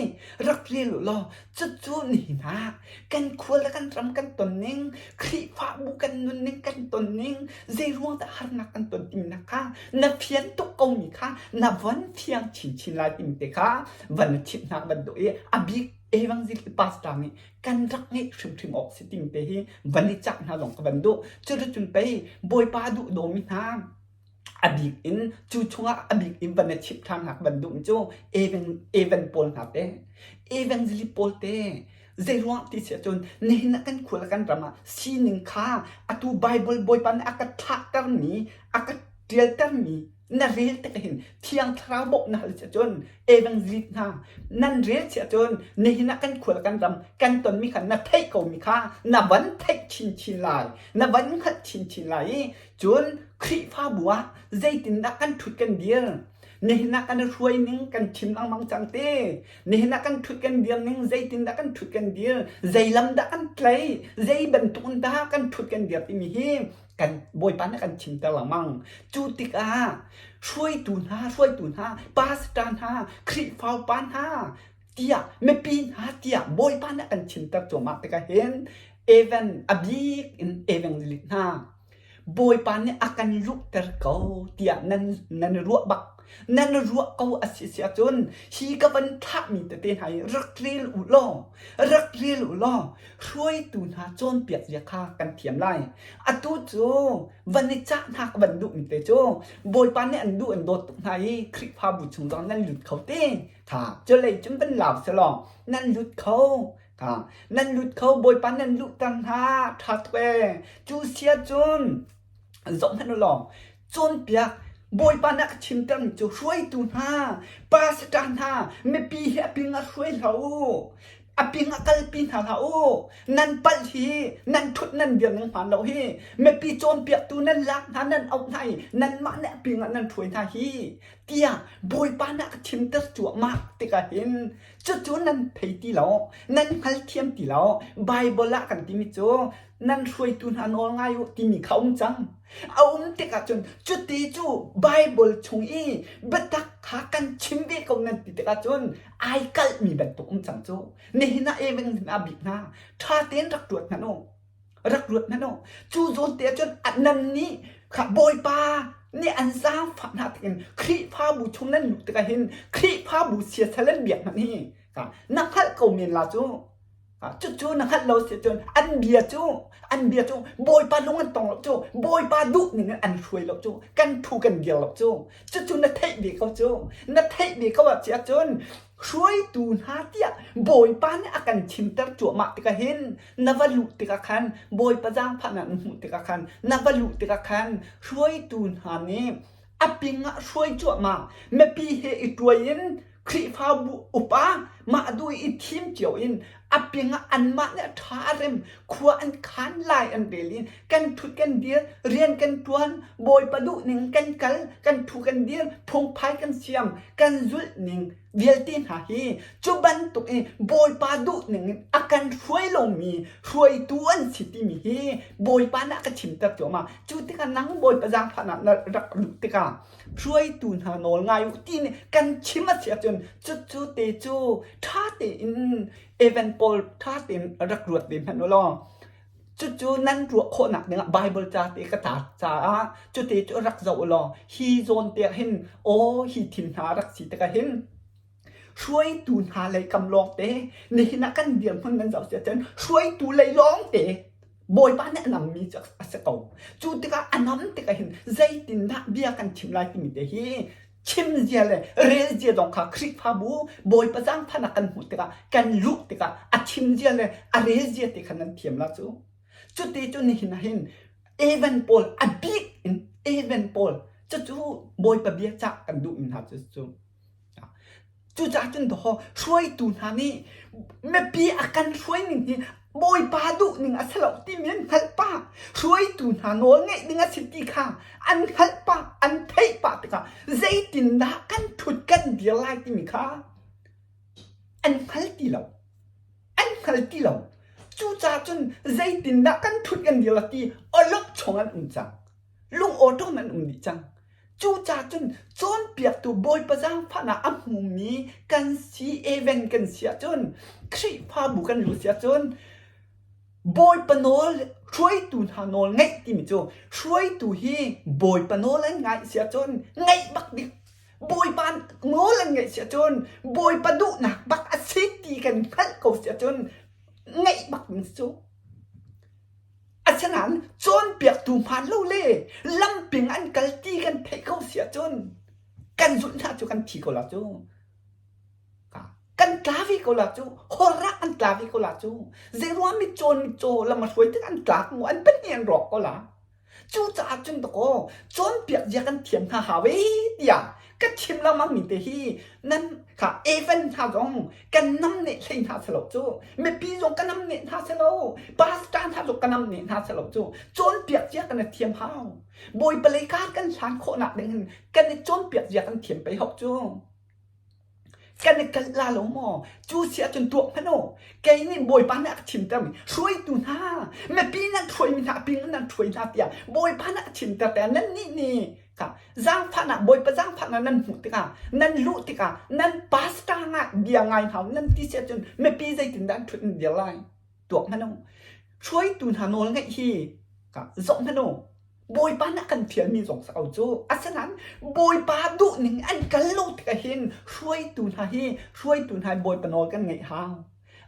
rak rel u law cucu nihin ah kan khua le kan ram kan ton ning Khrihfabu kan nun ning kan ton ning zeiruang dah harnak kan ton timi kha na fian tuk ko mi kha na von fiang chinchin lai timi te kha van chimh hna bantuk i a bik evangelist pastor nih kan rak ngeih hrimhrim awk si timi te hi van i cah hna zong ka van duh. Cuticun pei Bawipa duh dawmi hna a bik in cu chungah a bik in van i chimh ṭhan hna ka van duhmi cu Evan, Evan pawl hna te, Evangelist pawl te zeiruang ti si ahcun nihin ah kan khua le kan ram ah sining kha atu Bible Bawipa nih a ka thlahtermi, a ka ṭialtermi na rel tik hin Thiang Thlarau bawmh na hal si ahcun evangelist hna nan rel si ahcun nihin ah kan khua le kan ram kan tonmi kha na theih komi kha na van theih chinchin lai na van hngalh chinchin lai i cun Khrihfabu ah zeitindah kan ṭhut kan dir nihin ah kan hruai ning kan chim lengmang cang te nihin ah kan ṭhut kan dir ning zeitindah kan ṭhut kan dir zei lam dah kan tlai zei bantuk in dah kan ṭhut kan dir timi hi kan Bawipa nih a kan chimter lengmang. Cu tikah hruaitu hna, hruaitu hna, pastor hna, Khrihfa upa hna tiah mipi hna tiah Bawipa nih a kan chimter cuahmah tikah hin Evan a bik in evangelist hna Bawipa nih a kan luhter ko tiah nan nan ruah bak nan ruah ko a si si ahcun hi ka van thlahmi tete hna hi rak rel u law rak rel u law hruaitu hna cawnpiak zia kha kan thiam lai. Atu cu van i cah hna ka van duhmi te cu Bawipa nih an duh an dawt tuk hna i Khrihfabu chung zong nan lut kho te. Kha culei cun van lau selaw nan lut kho. Kha nan lut kho Bawipa nan luhter hna ṭha tuk ee. Cu sia cun zoh hmanh u law cawnpiak Bawipa nih a ka chimtermi cu hruaitu hna, pastor hna, mipi hi a ping a hruai hlah u. A ping a kalpi hna hlah u. Nan palh hi nan ṭhut nan dir ning hmaan lo hi. Mipi cawnpiaktu nan lak hna nan auh hna i nanmah nih a ping ah nan hruai hna hi tiah Bawipa nih a ka chimter cuahmah tikah hin cucu nan thei ti lo, nan hngalthiam ti lo. Baibal ah kan timi cu nan hruaitu hna nawl ngai u timi kha um cang. A um tikah cun cuti cu Baibal chung i biatak kha kan chim ve ko nan ti tikah cun ai kalhmi bantuk um cang cu. Nihin ah evang hin a bik hna. Ṭha tein rak ruat hmanh u. Rak ruat hmanh u. Cu zawn te ah cun nan nih kha Bawipa nih an zaangfah hna tikin Khrihfabu chung nan luh tikah hin Khrihfabu siasal an biak hmanh hi na hngalh ko men la cu. Cucu na hngalh lo si cun an bia cu an bia cu Bawipa lung an tong lo cu Bawipa duh ning in an hruai lo cu kan thu kan dir lo cu cucu na theih ve ko cu na theih ve ko ah si ahcun hruaitu hna tiah Bawipa nih a kan chimter cuahmah tikah hin na va luh tikah khan Bawipa zaangfahnak na hmuh tikah khan na va luh tikah khan hruaitu hna nih a ping ah hruai cuahmah mipi he i tuai in Khrihfabu upa mah duh i thim cio in a ping ah anmah nih a ṭha a rem khua an khan lai an rel i kan ṭhut kan dir rian kan ṭuan Bawipa duh ning kan kal kan ṭhu kan dir phungphai kan siam kan zulh ning vialte hna hi cu bantuk i Bawipa duh ning in a kan hruai lomi hruaitu an si timi hi Bawipa nih a ka chimter cuahmah cu tikah nang Bawipa zaangfahnak na rak luh tikah hruaitu hna nawl ngai u ti nih kan chim a si ahcun cucu te cu ṭha tein event pawl ṭha tein rak ruat ve hmanh u law cucu nan ruah khawhnak dingah Bible ca te ka tar caah cute cu rak zoh u law hi zawn te ah hin aw hi thil hna rak si tikah hin hruaitu hna lei kam lawng te nihin ah kan dirhmun nan zoh si ahcun hruaitu lei lawng te Bawipa nih a nammi cu a si ko. Cu tikah a nam tikah hin zeitindah bia kan chim lai timi te hi chim zia le rel zia zong kha Khrihfabu Bawipa zaangfahnak kan hmuh tikah kan luh tikah a chim zia le a rel zia te kha nan thiam la cu. Cuti cu nihin ah hin Evan pawl a bik in Evan pawl cucu Bawipa bia cah kan duhmi hna cu cu. Cucaah cun dawh hruaitu hna nih mipi a kan hruai ning hi Bawipa duh ning a si lo timi an hngalh pah. Hruaitu hna nawl ngeih ding a si ti kha an hngalh pah, an theih pah tikah zeitindah kan ṭhut kan dir lai timi kha an hngal ti lo. An hngal ti lo. Cucaah cun zeitindah kan ṭhut kan dir la ti awlokchong an um cang. Lung awṭawm an um dih cang. Cucaah cun cawnpiaktu Bawipa zaangfahnak a hmumi kan si even kan si ahcun Khrihfabu kan luh si ahcun Bawipa nawl hruaitu hna nawl ngaih timi cu hruaitu hi Bawipa nawl an ngaih si ahcun ngaih bak ding Bawipa nawl an ngaih si ahcun Bawipa duhnak bak a si ti kan hngalh ko si ahcun ngaih bak ding cu. Asinain cawnpiaktu hmaan lo le lamping an kal ti kan theih ko si ahcun kan zulh hna cu kan thi ko la cu. Kan tla ve ko la cu. Horah an tla ve ko la cu. Zeiruang mitcaw mitcaw lam a hruai tik an tlak mu an pahnih an rawk ko la. Cucaah cun dakaw cawnpiak zia kan thiam hna hau ee tiah ka chim lengmang mi te hi nan kha Evan hna zong kan namneh hlei hna selo cu mipi zong ka namneh hna selo pastor hna zong ka namneh hna selo cu cawnpiak zia kan i thiam hau Bawipa lei kar kan hlan khawhnak ding hin kan i cawnpiak zia kan thiam pei hau cu. Kan i kalh la lo maw? Cu si ahcun tuak hmanh u. Kei nih Bawipa nih a ka chimter mi hruaitu hna, mipi nan hruaimi hna ping in nan hruai hna tiah Bawipa nih a ka chimter tiah nannih nih kha zaangfahnak Bawipa zaangfahnak nan hmuh tikah nan luh tikah nan pastor ngai bia ngai hna u nan ti si ahcun mipi zeitindah an ṭhut in dir lai? Tuak hmanh u. Hruaitu hna nawl ngeih hi kha zoh hmanh u. Bawipa nih a kan fialmi zong si ko cu. Asinain Bawipa duhning an kal lo tikah hin hruaitu hna hi hruaitu hna hi Bawipa nawl kan ngeih hau.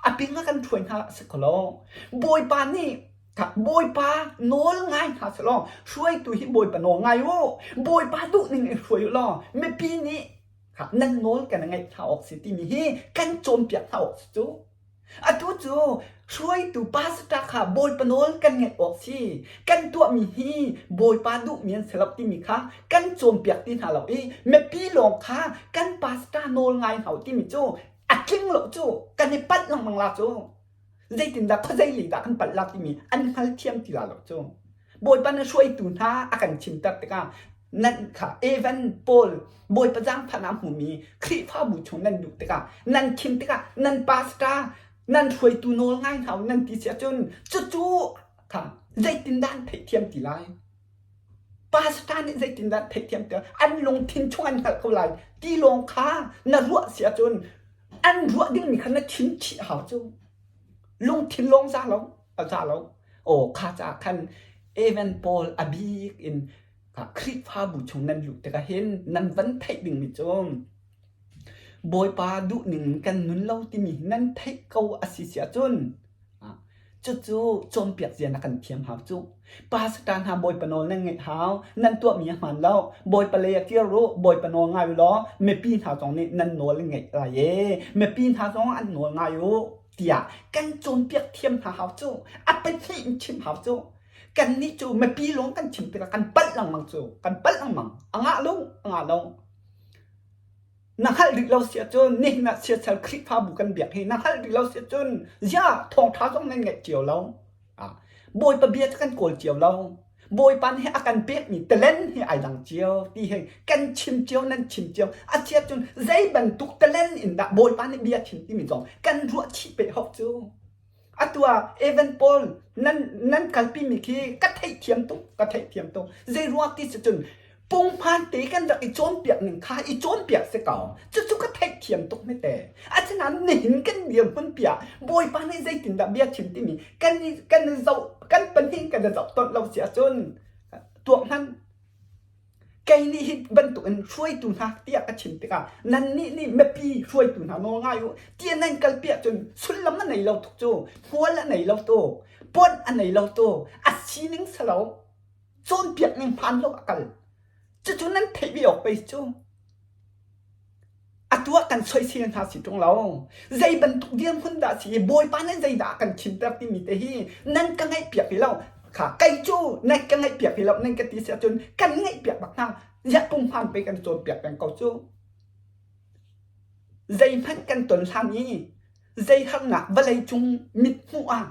A ping a kan hruai hna a si kho lo. Bawipa nih Bawipa nawl ngai hna selaw hruaitu hi Bawipa nawl ngai u. Bawipa duhning in hruai u law mipi nih nan nawl kan ngaih hna awk si timi hi kan cawnpiak hna awk si cu. Atu cu hruaitu pastor kha Bawipa nawl kan ngaih awk si. Kan tuahmi hi Bawipa duhmi an si lo timi kha kan cawnpiak ti hna lo i mipi lawng kha kan pastor nawl ngai hna u timi cu a tling lo cu kan i palh lengmang la cu. Zeitindah khuazei lei dah kan palh la timi an hngalthiam ti la lo cu. Bawipa na hruaitu hna a kan chimter tikah nan kha Evan pawl Bawipa zaangfahnak a hmumi Khrihfabu chung nan luh tikah nan chim tikah nan pastor nan hruaitu nawl ngai hna u nan ti si ahcun cucu kha zeitindah an theihthiam ti lai? Pastor nih zeitindah an theihthiam ti lai? An lungthin chung an hngalh ko lai ti lawng kha na ruah si ahcun an ruah dingmi kha na chim chih hau cu. Lungthin lawng za lo, a za lo. Aw kha caah khan Evan pawl a bik in Khrihfabu chung nan luh tikah hin nan van theih dingmi cu Bawipa duhning in kan nun lo timi nan theih ko a si si ahcun cucu cawnpiak zia na kan thiam hau cu. Pastor hna Bawipa nawl nan ngaih hau. Nan tuahmi a hmaan lo. Bawipa lei ah kir u. Bawipa nawl ngai u law mipi hna zong nih nan nawl an ngaih lai e. Mipi hna zong an nawl ngai u tiah kan cawnpiak thiam hna hau cu. A pahnih in chim hau cu. Kannih cu mipi lawng kan chim tikah kan palh lengmang cu. Kan palh lengmang. A ngah lo, a ngah lo. Na hngalh rih lo si ahcun nihin ah siasal Khrihfabu kan biak hi na hngalh rih lo si ahcun ziah thawngṭha zong nan ngaih cio lo. Bawipa bia cu kan kawl cio lo. Bawipa nih a kan pekmi talent hi ai dang cio ti hi kan chim cio nan chim cio. A si ahcun zei bantuk talent in dah Bawipa nih bia chim timi zong kan ruah chih peh hawk cu. Atu ah Evan pawl nan nan kalpimi khi ka theihthiam tuk ka theihthiam tuk. Zei ruang ti si cun punghman te kan rak i cawnpiak ning kha i cawnpiak si ko. Cucu ka theihthiam tuk hme te. Asinain nihin kan dirhmun piah Bawipa nih zeitindah bia chim timi kan i kan i zoh kan pahnih kan i zoh tonh lo si ahcun tuak hmanh Kei nih hi bantukin hruaitu hna tiah ka chim tikah nannih nih mipi hruaitu hna nawl ngai u tiah nan kalpi ahcun sullam a nei lo tuk cu hmual a nei lo tu pawnh a nei lo tu a sining si lo cawnpiak ning hmaan lo a kal cucu nan theih ve awk pei cu. Atu ah kan soisel hna si ṭung lo. Zei bantuk dirhmun dah si i Bawipa nih zeidah a kan chimter timi te hi nan ka ngaihpiak ti lo. Kha kei cu nan ka ngaihpiak ti lo nan ka ti si ahcun kan ngaihpiak bak hna. Ziah punghman pei kan cawnpiak peng ko cu. Zeihmanh kan ton hlan i zei harnak vawleicung mithmuh ah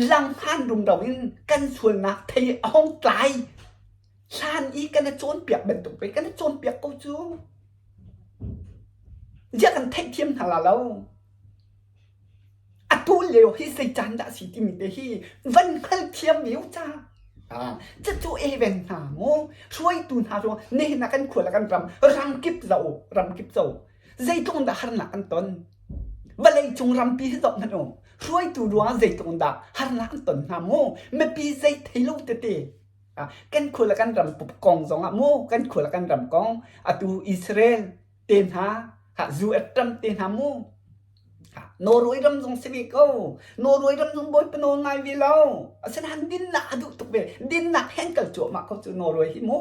langhngan rumro in kan sualnak thei a hung tlai hlan i kan i cawnpiak bantuk pei kan i cawnpiak ko cu. Ziah kan theihthiam hna la lo. Atu lio hi zei caan dah a si timi te hi van hngalthiam ve u ca. Cucu even hna mu hruaitu hna cu nihin ah kan khua le kan ram ramkip zoh u ramkip zoh u zeitluk in dah harnak an ton vawlei cung rampi hi zoh hmanh u hruaitu ruangah zeitluk in dah harnak an ton hna mu mipi zei thei lo tete kan khua le kan ram kong zongah mu kan khua le kan ram kong atu Israel te hna US ram te hna mu Norway ram zong si ve ko. Norway ram zong bawipa nawl ngai ve lo. Asinain dinnak a duh tuk ve. Dinnak he an kal cuahmah ko cu Norway hi mu.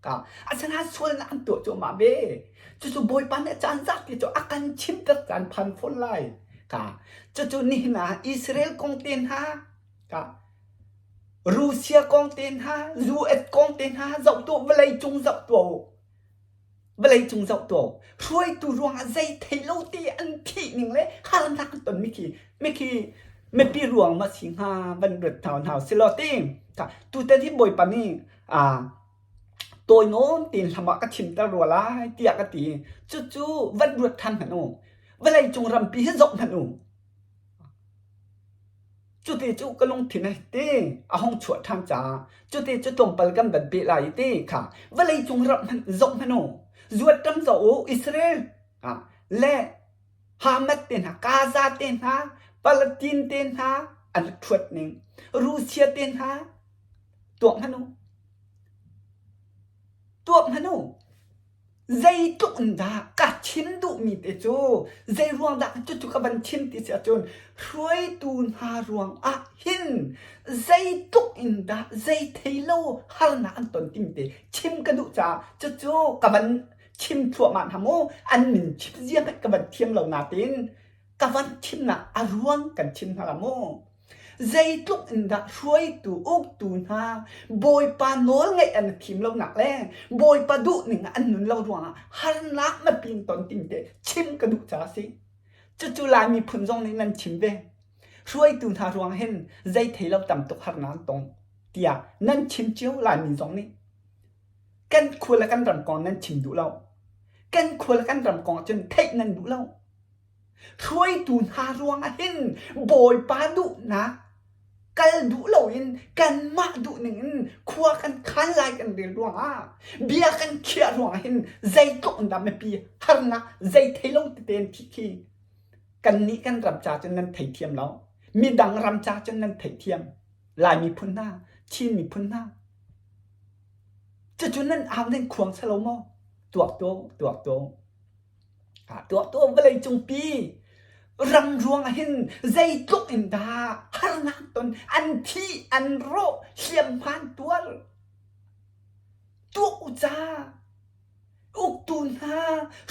Ka asinain sualnak an tuah cuahmah ve. Cucu Bawipa nih caan zat ti cu a kan chimter caan phan fawn lai. Ka cucu nihin ah Israel kong te hna ka Russia kong te hna US kong te hna zoh tuah vawlei cung zoh tuah u. Vawleicung zoh tuah hruaitu ruangah zei thei lo te an thih ning le harnak an ton mi khi mi khi mipi ruang ma si hnga van ruat hna hna si law ti tutan hi bawipa nih a tawi nawn tein hlam ah ka chimter rua lai tiah ka ti cucu van ruat than hmanh u vawleicung rampi hi zoh hmanh u Cuti cu ka lungthin he ti a hung chuah ṭhan caah cuti cu tlawmpal kan van peh lai i ti kha vawleicung ram hmanh zoh hmanh u, zuat ram zoh u, Israel le Hamas te hna, Gaza te hna, Palestine te hna an rak ṭhuat ning, Russia te hna tuak hmanh u. Tuak hmanh u. Zeitluk in dah ka chim duhmi te cu zei ruang dah cucu ka van chim ti si ahcun hruaitu hna ruang ah hin zeitluk in dah zei thei lo harnak an ton timi te chim ka duh caah cucu ka van chim thluahmah hna mu an min chim zia hmanh ka van thiam lo natein ka van chimnak a ruang kan chim hna la mu. Zeitluk in dah hruaitu uktu hna Bawipa nawlngaih an i thim lonak le Bawipa duhning ah an nun lo ruangah harnak na pin ton ting te chim ka duh caah a si. Cucu Lai miphun zong nih nan chim ve. Hruaitu hna ruang hin zei thei lo tam tuk harnak an tong tiah nan chim cio Laimi zong nih. Kan khua le kan ram kong nan chim duh lo. Kan khua le kan ram kong ahcun theih nan duh lo. Hruaitu hna ruangah hin Bawipa duhnak kal duh loin kanmah duhning in khua kan khan lai kan rel ruangah bia kan khiah ruangah hin zeitluk in dah mipi harnak zei thei lo tete an thih khi kannih kan ram ca cun nan theithiam lo midang ram ca cun nan theithiam Lai miphun hna Chin miphun hna cucu nan au nan khuang salo maw tuak to tuak to Tuah tuah vawleicung pi ram ruangah hin zeitluk in dah harnak ton an thi an rawh hliamhman tuar tuah u ca uktu hna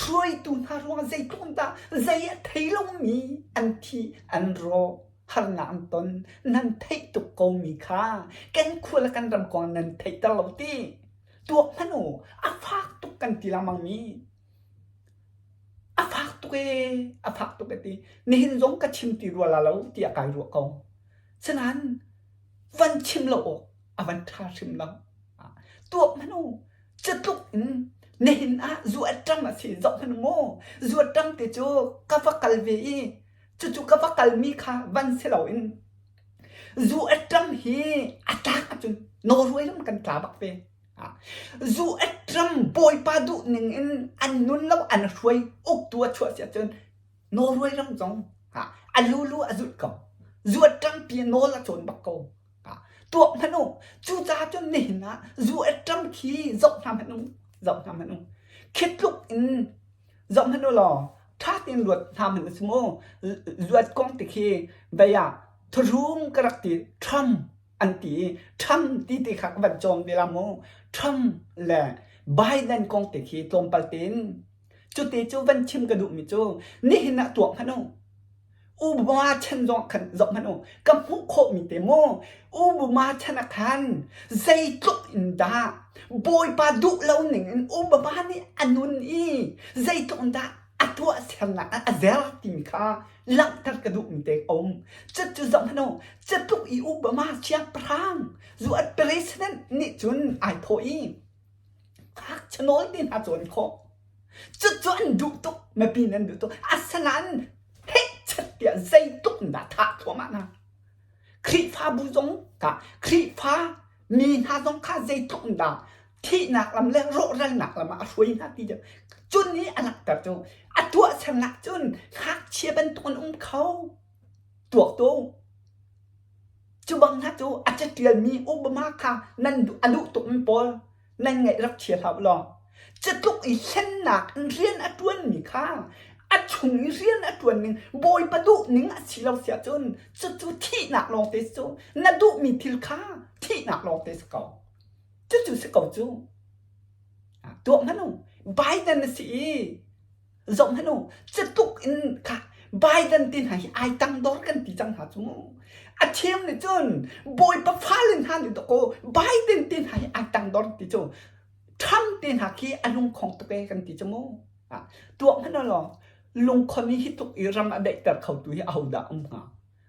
hruaitu hna ruangah zeitluk in dah zei a thei lomi an thi an rawh harnak an ton nan theih tuk ko mi kha kan khua le kan ram kong nan theihter lo ti tuak hmanh u a fak tuk kan ti lengmang mi A fak tuk ee, a fak tuk a ti. Nihin zong ka chim ti rua la lo tiah kai ruah ko. Sinain van chim lo awk a van ṭha hrim lo. Tuak hmanh u, cutluk in nihin ah zuat ṭam a si zoh hmanh u mu. Zuat ṭam te cu ka va kal ve i cucu ka va kalmi kha van si loin zu a ṭam hi a tlak ahcun Norway ram kan tla bak ve. Zu a ṭam Bawipa duh ning in an nun lo an hruai uktu a chuah si ahcun Norway ram zong a lulu a zulh ko. Zu a ṭampi nawl a cawn bak ko. Tuak hmanh u. Cucaah cun nihin ah zu a ṭam khi zoh hna hmanh u. Zoh hna hmanh u. Khi tluk in zoh hmanh u law ṭha tein ruat hna hmanh u si mu. Zuat kong ti khi vei ah thurum ka rak ti Trump an ti i Trump ti ti kha ka van cawn ve la mu. Trump le Biden kong te khi tlawmpal tein cuti cu van chim ka duhmi cu nihin ah tuak hmanh u. Obama chan zong khan zoh hmanh u. Ka hmuh khawhmi te mu. Obama chan ah khan zeitluk in dah Bawipa duh lo ning in Obama nih a nun i zeitluk in dah A tuahsernak ah a zer timi kha langhter ka duhmi te a um. Cucu zoh hmanh u, catluk i Obama siangpahrang US president nih cun ai thawh i ngakchia nawl te hna cawn khawh. Cucu an duh tuk, mipi nih an duh tuk. Asinain hehchat tiah zeitluk in dah thah thluahmah hna. Khrihfabu zong kha Khrihfa mi hna zong kha zeitluk in dah thihnak lam le rawhralnak lam ah a hruai hna ti cun nih a langhter cu a tuahsernak cun ngakchia bantuk in um kho tuak tu cu bang hna cu a catialmi Obama kha nan a duh tukmi pawl nan ngaih rak chia hlah u law cutluk i hlennak in rian a ṭuanmi kha a chung i rian a ṭuan ning Bawipa duh ning a si lo si ahcun cucu thihnak lawngte cu na duhmi thil kha thihnak lawngte si ko. Cucu si ko cu. Tuah hmanh u. Biden na si i zoh hmanh u. Cutluk in kha Biden ti hna hi ai tangdor kan ti cang hna cu. A thiam nih cun Bawipa fale hna nih dawkaw Biden ti hna hi ai tangdor ti cu Trump te hna khi a lungkhong tuk e kan ti cu mu. Tuah hmanh u law lungkhon hi hi tluk i ram a daihter khotu hi ahodah um hnga?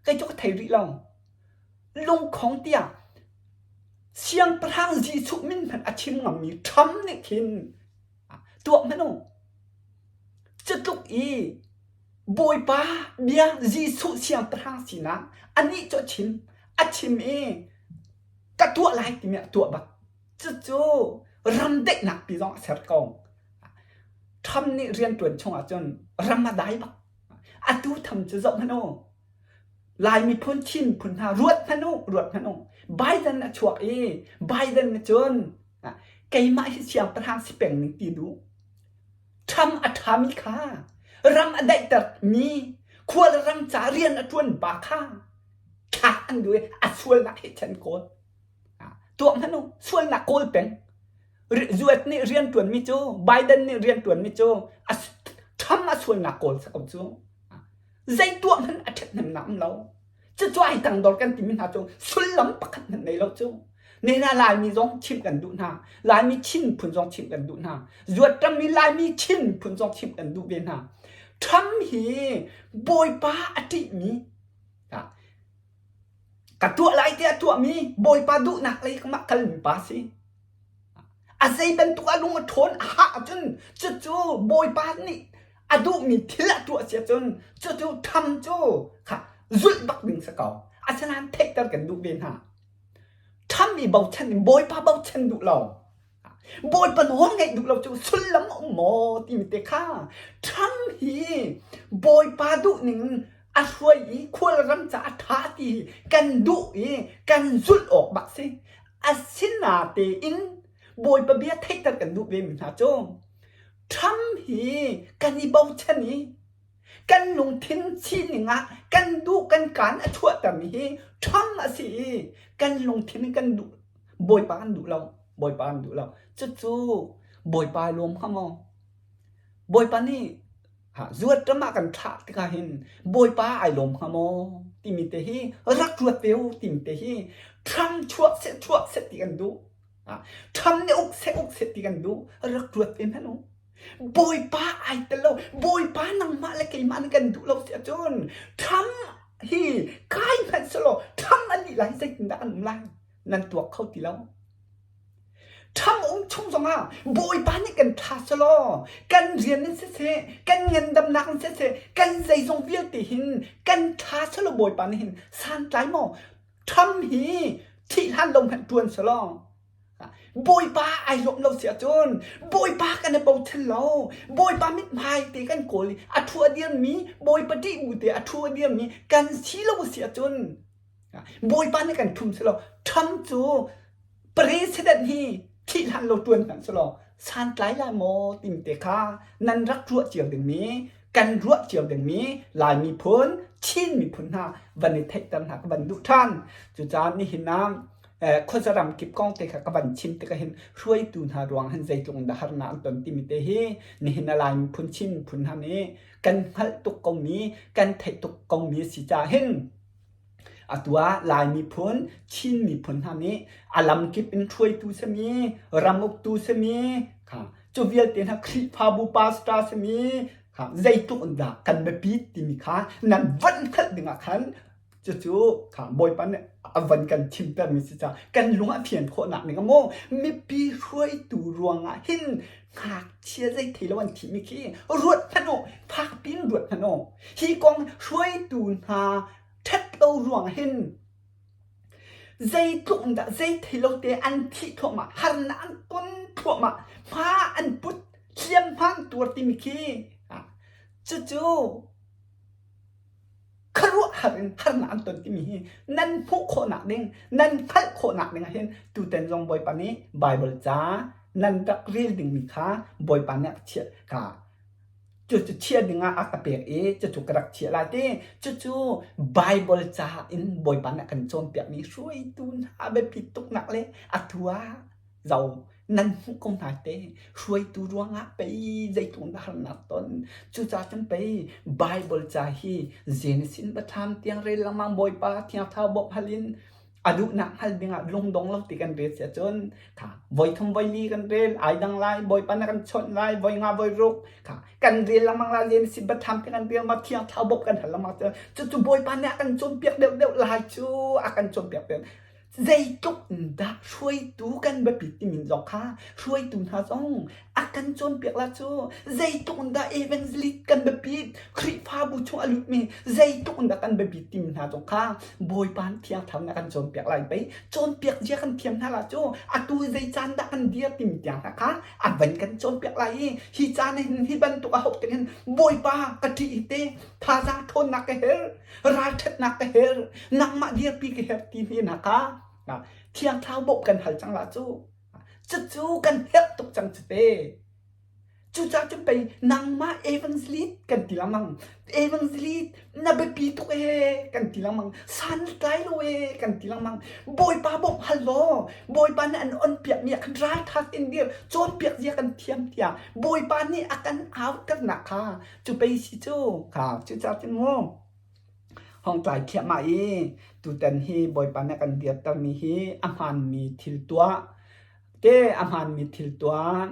Kei cu ka thei rih lo. Lungkhong tiah siangpahrang Jesuh min hmanh a chim ngammi Trump nih khin tuah hmanh u. Cutluk i Bawipa bia Jesuh siangpahrang sinak anih cu a chim. A chim i ka tuah lai timi a tuah bak. Cucu ram daihnak pi zong a ser ko. Trump nih rianṭuan chung ahcun ram a dai bak. Atu tham cu zoh hmanh u. Lai miphun Chin miphun hna ruat hmanh u, ruat hmanh u. Biden a chuak i Biden nih cun keimah hi siangpahrang si peng ning ti duh. Trump a ṭhami kha ram a daihtermi khua le ram ca rian a ṭuan pa kha thlak an duh i a sualnak he chan kawl. Tuah hmanh u, sualnak kawl peng. US nih rian ṭuanmi cu Biden nih rian ṭuanmi cu Trump a sualnak kawl sa ko cu. Zei tuah hmanh a ṭhathnemnak um lo. Cucu ai tangdor kan timi hna cu sullam pakhat hmanh nei lo cu. Nena Laimi zong chimh kan duh hna. Laimi Chin phun zong chimh kan duh hna. Zuatrammi Laimi Chin phun zong chimh kan duh ve hna. Trump hi Bawipa a ṭihmi ka tuah lai tiah tuahmi Bawipa duhnak lei mah kalmi pa si. A zei bantuk a lung a ṭhawn a hah ahcun cucu Bawipa nih a duhmi thil a tuah si ahcun cucu tham cu kha zulh bak ding si ko. Asinain theihter kan duh ve hna. Tham i bochan in Bawipa bochan duh lo. Bawipa nawl ngaih duh lo cu sullam a um maw timi te kha Trump hi Bawipa duh ning a hruai i khualram ca a ṭha ti kan duh i kan zulh awk bak si. Asinatein Bawipa bia theihter kan duh vemi hna cu Trump hi kan i bochan i kan lungthin sining ah kan duh kan kaan a chuahtermi hi Trump a si i kan lungthin in kan duh Bawipa kan duh lo Bawipa kan duh lo cucu Bawipa ai lawm hnga maw Bawipa nih zuat ram ah kan thlah tikah hin Bawipa ai lawm hnga maw timi te hi rak ruat ve u timi te hi Trump chuak seh chuak seh ti kan duh Trump nih uk seh uk seh ti kan duh rak ruat ve hmanh u Bawipa ai tel lo Bawipa nangmah le keimah nih kan duh lo si ahcun Trump hi kai hmanh selaw Trump an nih lai zeitindah kan um lai nan tuak kho ti lo Ṭhang um chung zongah Bawipa nih kan ṭha selaw kan rian in siseh, kan ngandamnak in siseh, kan zeizong vialte hin kan ṭha selaw Bawipa nih hin santlai maw ṭham hi thih hlan lo hmanh ṭuan selaw Bawipa ai lawm lo si ahcun Bawipa kan i bochan lo Bawipa mithmai te kan kawl i a ṭhu a dirmi Bawipa ṭih bu te a ṭhu a dirmi kan si lo si ahcun Bawipa nih kan ṭhum selaw ṭham cu President hi thih hlan lo ṭuan hmanh selaw santlai lai maw timi te kha nan rak ruah cio dingmi kan ruah cio dingmi Lai miphun Chin miphun hna van i theihter hna ka van duh ṭhan. Cucaah nihin ah khuazaram kip kong te kha ka van chim tikah hin hruaitu hna ruang hin zeitluk in dah harnak an ton timi te hi nihin ah Lai miphun Chin miphun hna nih kan hngalh tuk komi kan theih tuk komi a si caah hin Atu ah Lai miphun, Chin miphun hna nih a lamkip in hruaitu simi, ramuktu simi, kha cu vialte hna Khrihfabu pastor simi, Kha zeitluk in dah kan biapit timi kha nan van hngalh dingah khan cucu kha Bawipa nih a van kan chimtermi si caah kan lung a fian khawhnak ding maw mipi hruaitu ruangah hin ngakchia zei thei lo an thihmi khi ruat hmanh u, fak piin ruat hmanh u. Hi kong hruaitu hna ṭhat lo ruang hin Zeitluk in dah zei thei lo te an thih thluahmah, harnak an ton thluahmah, hma an put, hliamhma an tuar timi khi cucu khuaruahhar in harnak an ton timi hi nan hmuh khawhnak ding, nan hngalh khawhnak ding ah hin tutan zong Bawipa nih Baibal ca nan rak rel dingmi kha Bawipa nih a chiah ka Cucu chiah dingah a ka pek i cucu ka rak chiah lai ti. Cucu Baibal ca in Bawipa nih a kan cawnpiakmi hruaitu hna biapi tuknak le atu ah zo nan hmuh ko hna te. Hruaitu ruangah pei zeitluk dah harnak ton. Cucaah cun pei Baibal ca hi Genesis in Biathlam tiang rel lengmang Bawipa Thiang Thlarau bawmh hal in a duhnak hngal dingah lungdong lo ti kan rel si ahcun kha voi thum voi li kan rel ai dang lai bawipa na kan chawnh lai voi nga voi ruk kha kan rel lengmang la len si batham te kan rel ma thiang thlau bawk kan hal lengmang cu cucu bawipa nih a kan cawnpiak deuh deuh lai cu a kan cawnpiak deuh zeitluk in dah hruaitu kan biapi timi zong kha hruaitu hna zong a kan cawnpiak la cu zeitluk in dah evangelist kan biapit Khrihfabu chung a lutmi zeitluk in dah kan biapit timi hna zong kha Bawipa Thiang Thlarau nih a kan cawnpiak lai pei cawnpiak zia kan thiam hna la cu atu zei caan dah kan dir timi tiang hna kha a van kan cawnpiak lai i hi caan hin hi bantuk a hauh tik hin Bawipa ka ṭih hi te thazaang ṭhawnnak ka herh ralṭhatnak ka herh nangmah dirpi ka herh ti hna kha Thiang Thlarau bawmh kan hal cang la cu Cucu kan herh tuk cang cu te. Cucaah cun pei nangmah evangelist kan ti lengmang. Evangelist na biapi tuk ee kan ti lengmang. San tlai lo ee kan ti lengmang. Bawipa bawmh hal law Bawipa nih an on piakmi ah khan ralṭha tein dir cawnpiak zia kan thiam tiah Bawipa nih a kan auternak kha cu pei si cu kha cucaah cun mu Hong tlai thliahmah i tutan hi Bawipa nih a kan dirtermi hi a hmaanmi thil tuah te a hmaanmi thil tuah,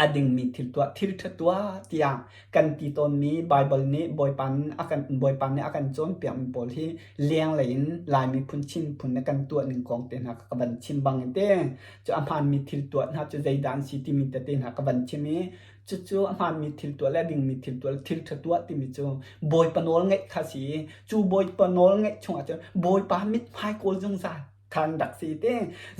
a dingmi thil tuah, thil ṭha tuah tiah kan ti tawnmi Baibal nih Bawipa a kan Bawipa nih a kan cawnpiakmi pawl hi lenglei in Lai miphun Chin phun nih kan tuah ning kong te hna ka van chim bang in te cu a hmaanmi thil tuah hna cu zeidah an si timi tete hna ka van chim i Cucu a hmaanmi thil tuah le a dingmi thil tuah le thil ṭha tuah timi cu Bawipa nawl ngeih kha a si i cu Bawipa nawl ngeih chungah cun Bawipa mithmai kawl zungzal kha an rak si te.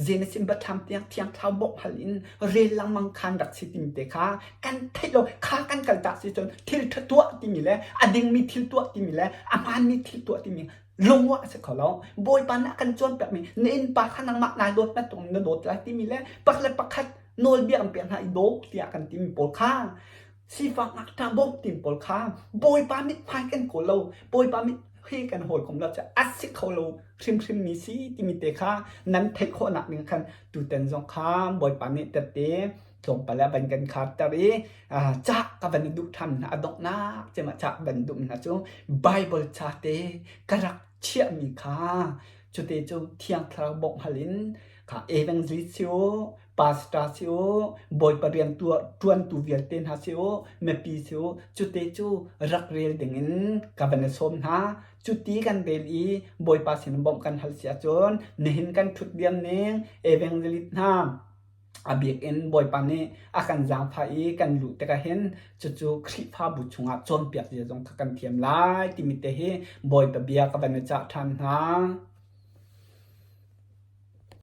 Genesis biathlam tiang Thiang Thlarau bawmh hal in rel lengmang kha an rak si timi te kha kan theih lo kha kan kaltak si cun thil ṭha tuah timi le a dingmi thil tuah timi le a hmaanmi thil tuah timi lungwah a si kho lo. Bawipa nih a kan cawnpiakmi na innpa kha nangmah nai dawt bantuk in na dawt lai timi le pakhat le pakhat nawlbia kan pek hna i daw tiah kan timi pawl kha sifak ngakṭah bawmh timi pawl kha Bawipa mithmai kan kawl lo Bawipa mit he kan hawikom lo cu a si kho lo hrimhrim mi si timi te kha nan theih khawhnak ding khan tutan zong kha Bawipa nih tette tlawmpal ah van kan kharter i ca ka van i duh ṭhan hna a donghnak cem ah ca van duh hna cu Bible ca te ka rak chiahmi kha cute cu Thiang Thlarau bawmh hal in kha evangelist si u pastor si u Bawipa rian ṭuantu vialte hna si u mipi si u cute cu rak rel dingin ka van i sawm hna cuti kan rel i Bawipa sin bawmh kan hal si ahcun nihin kan ṭhut diam ning evangelist hna a bik in Bawipa nih a kan zaangfah i kan luh tikah hin cucu Khrihfabu chungah cawnpiak zia zong kha kan thiam lai timi te hi Bawipa bia ka van i cah ṭhan hna.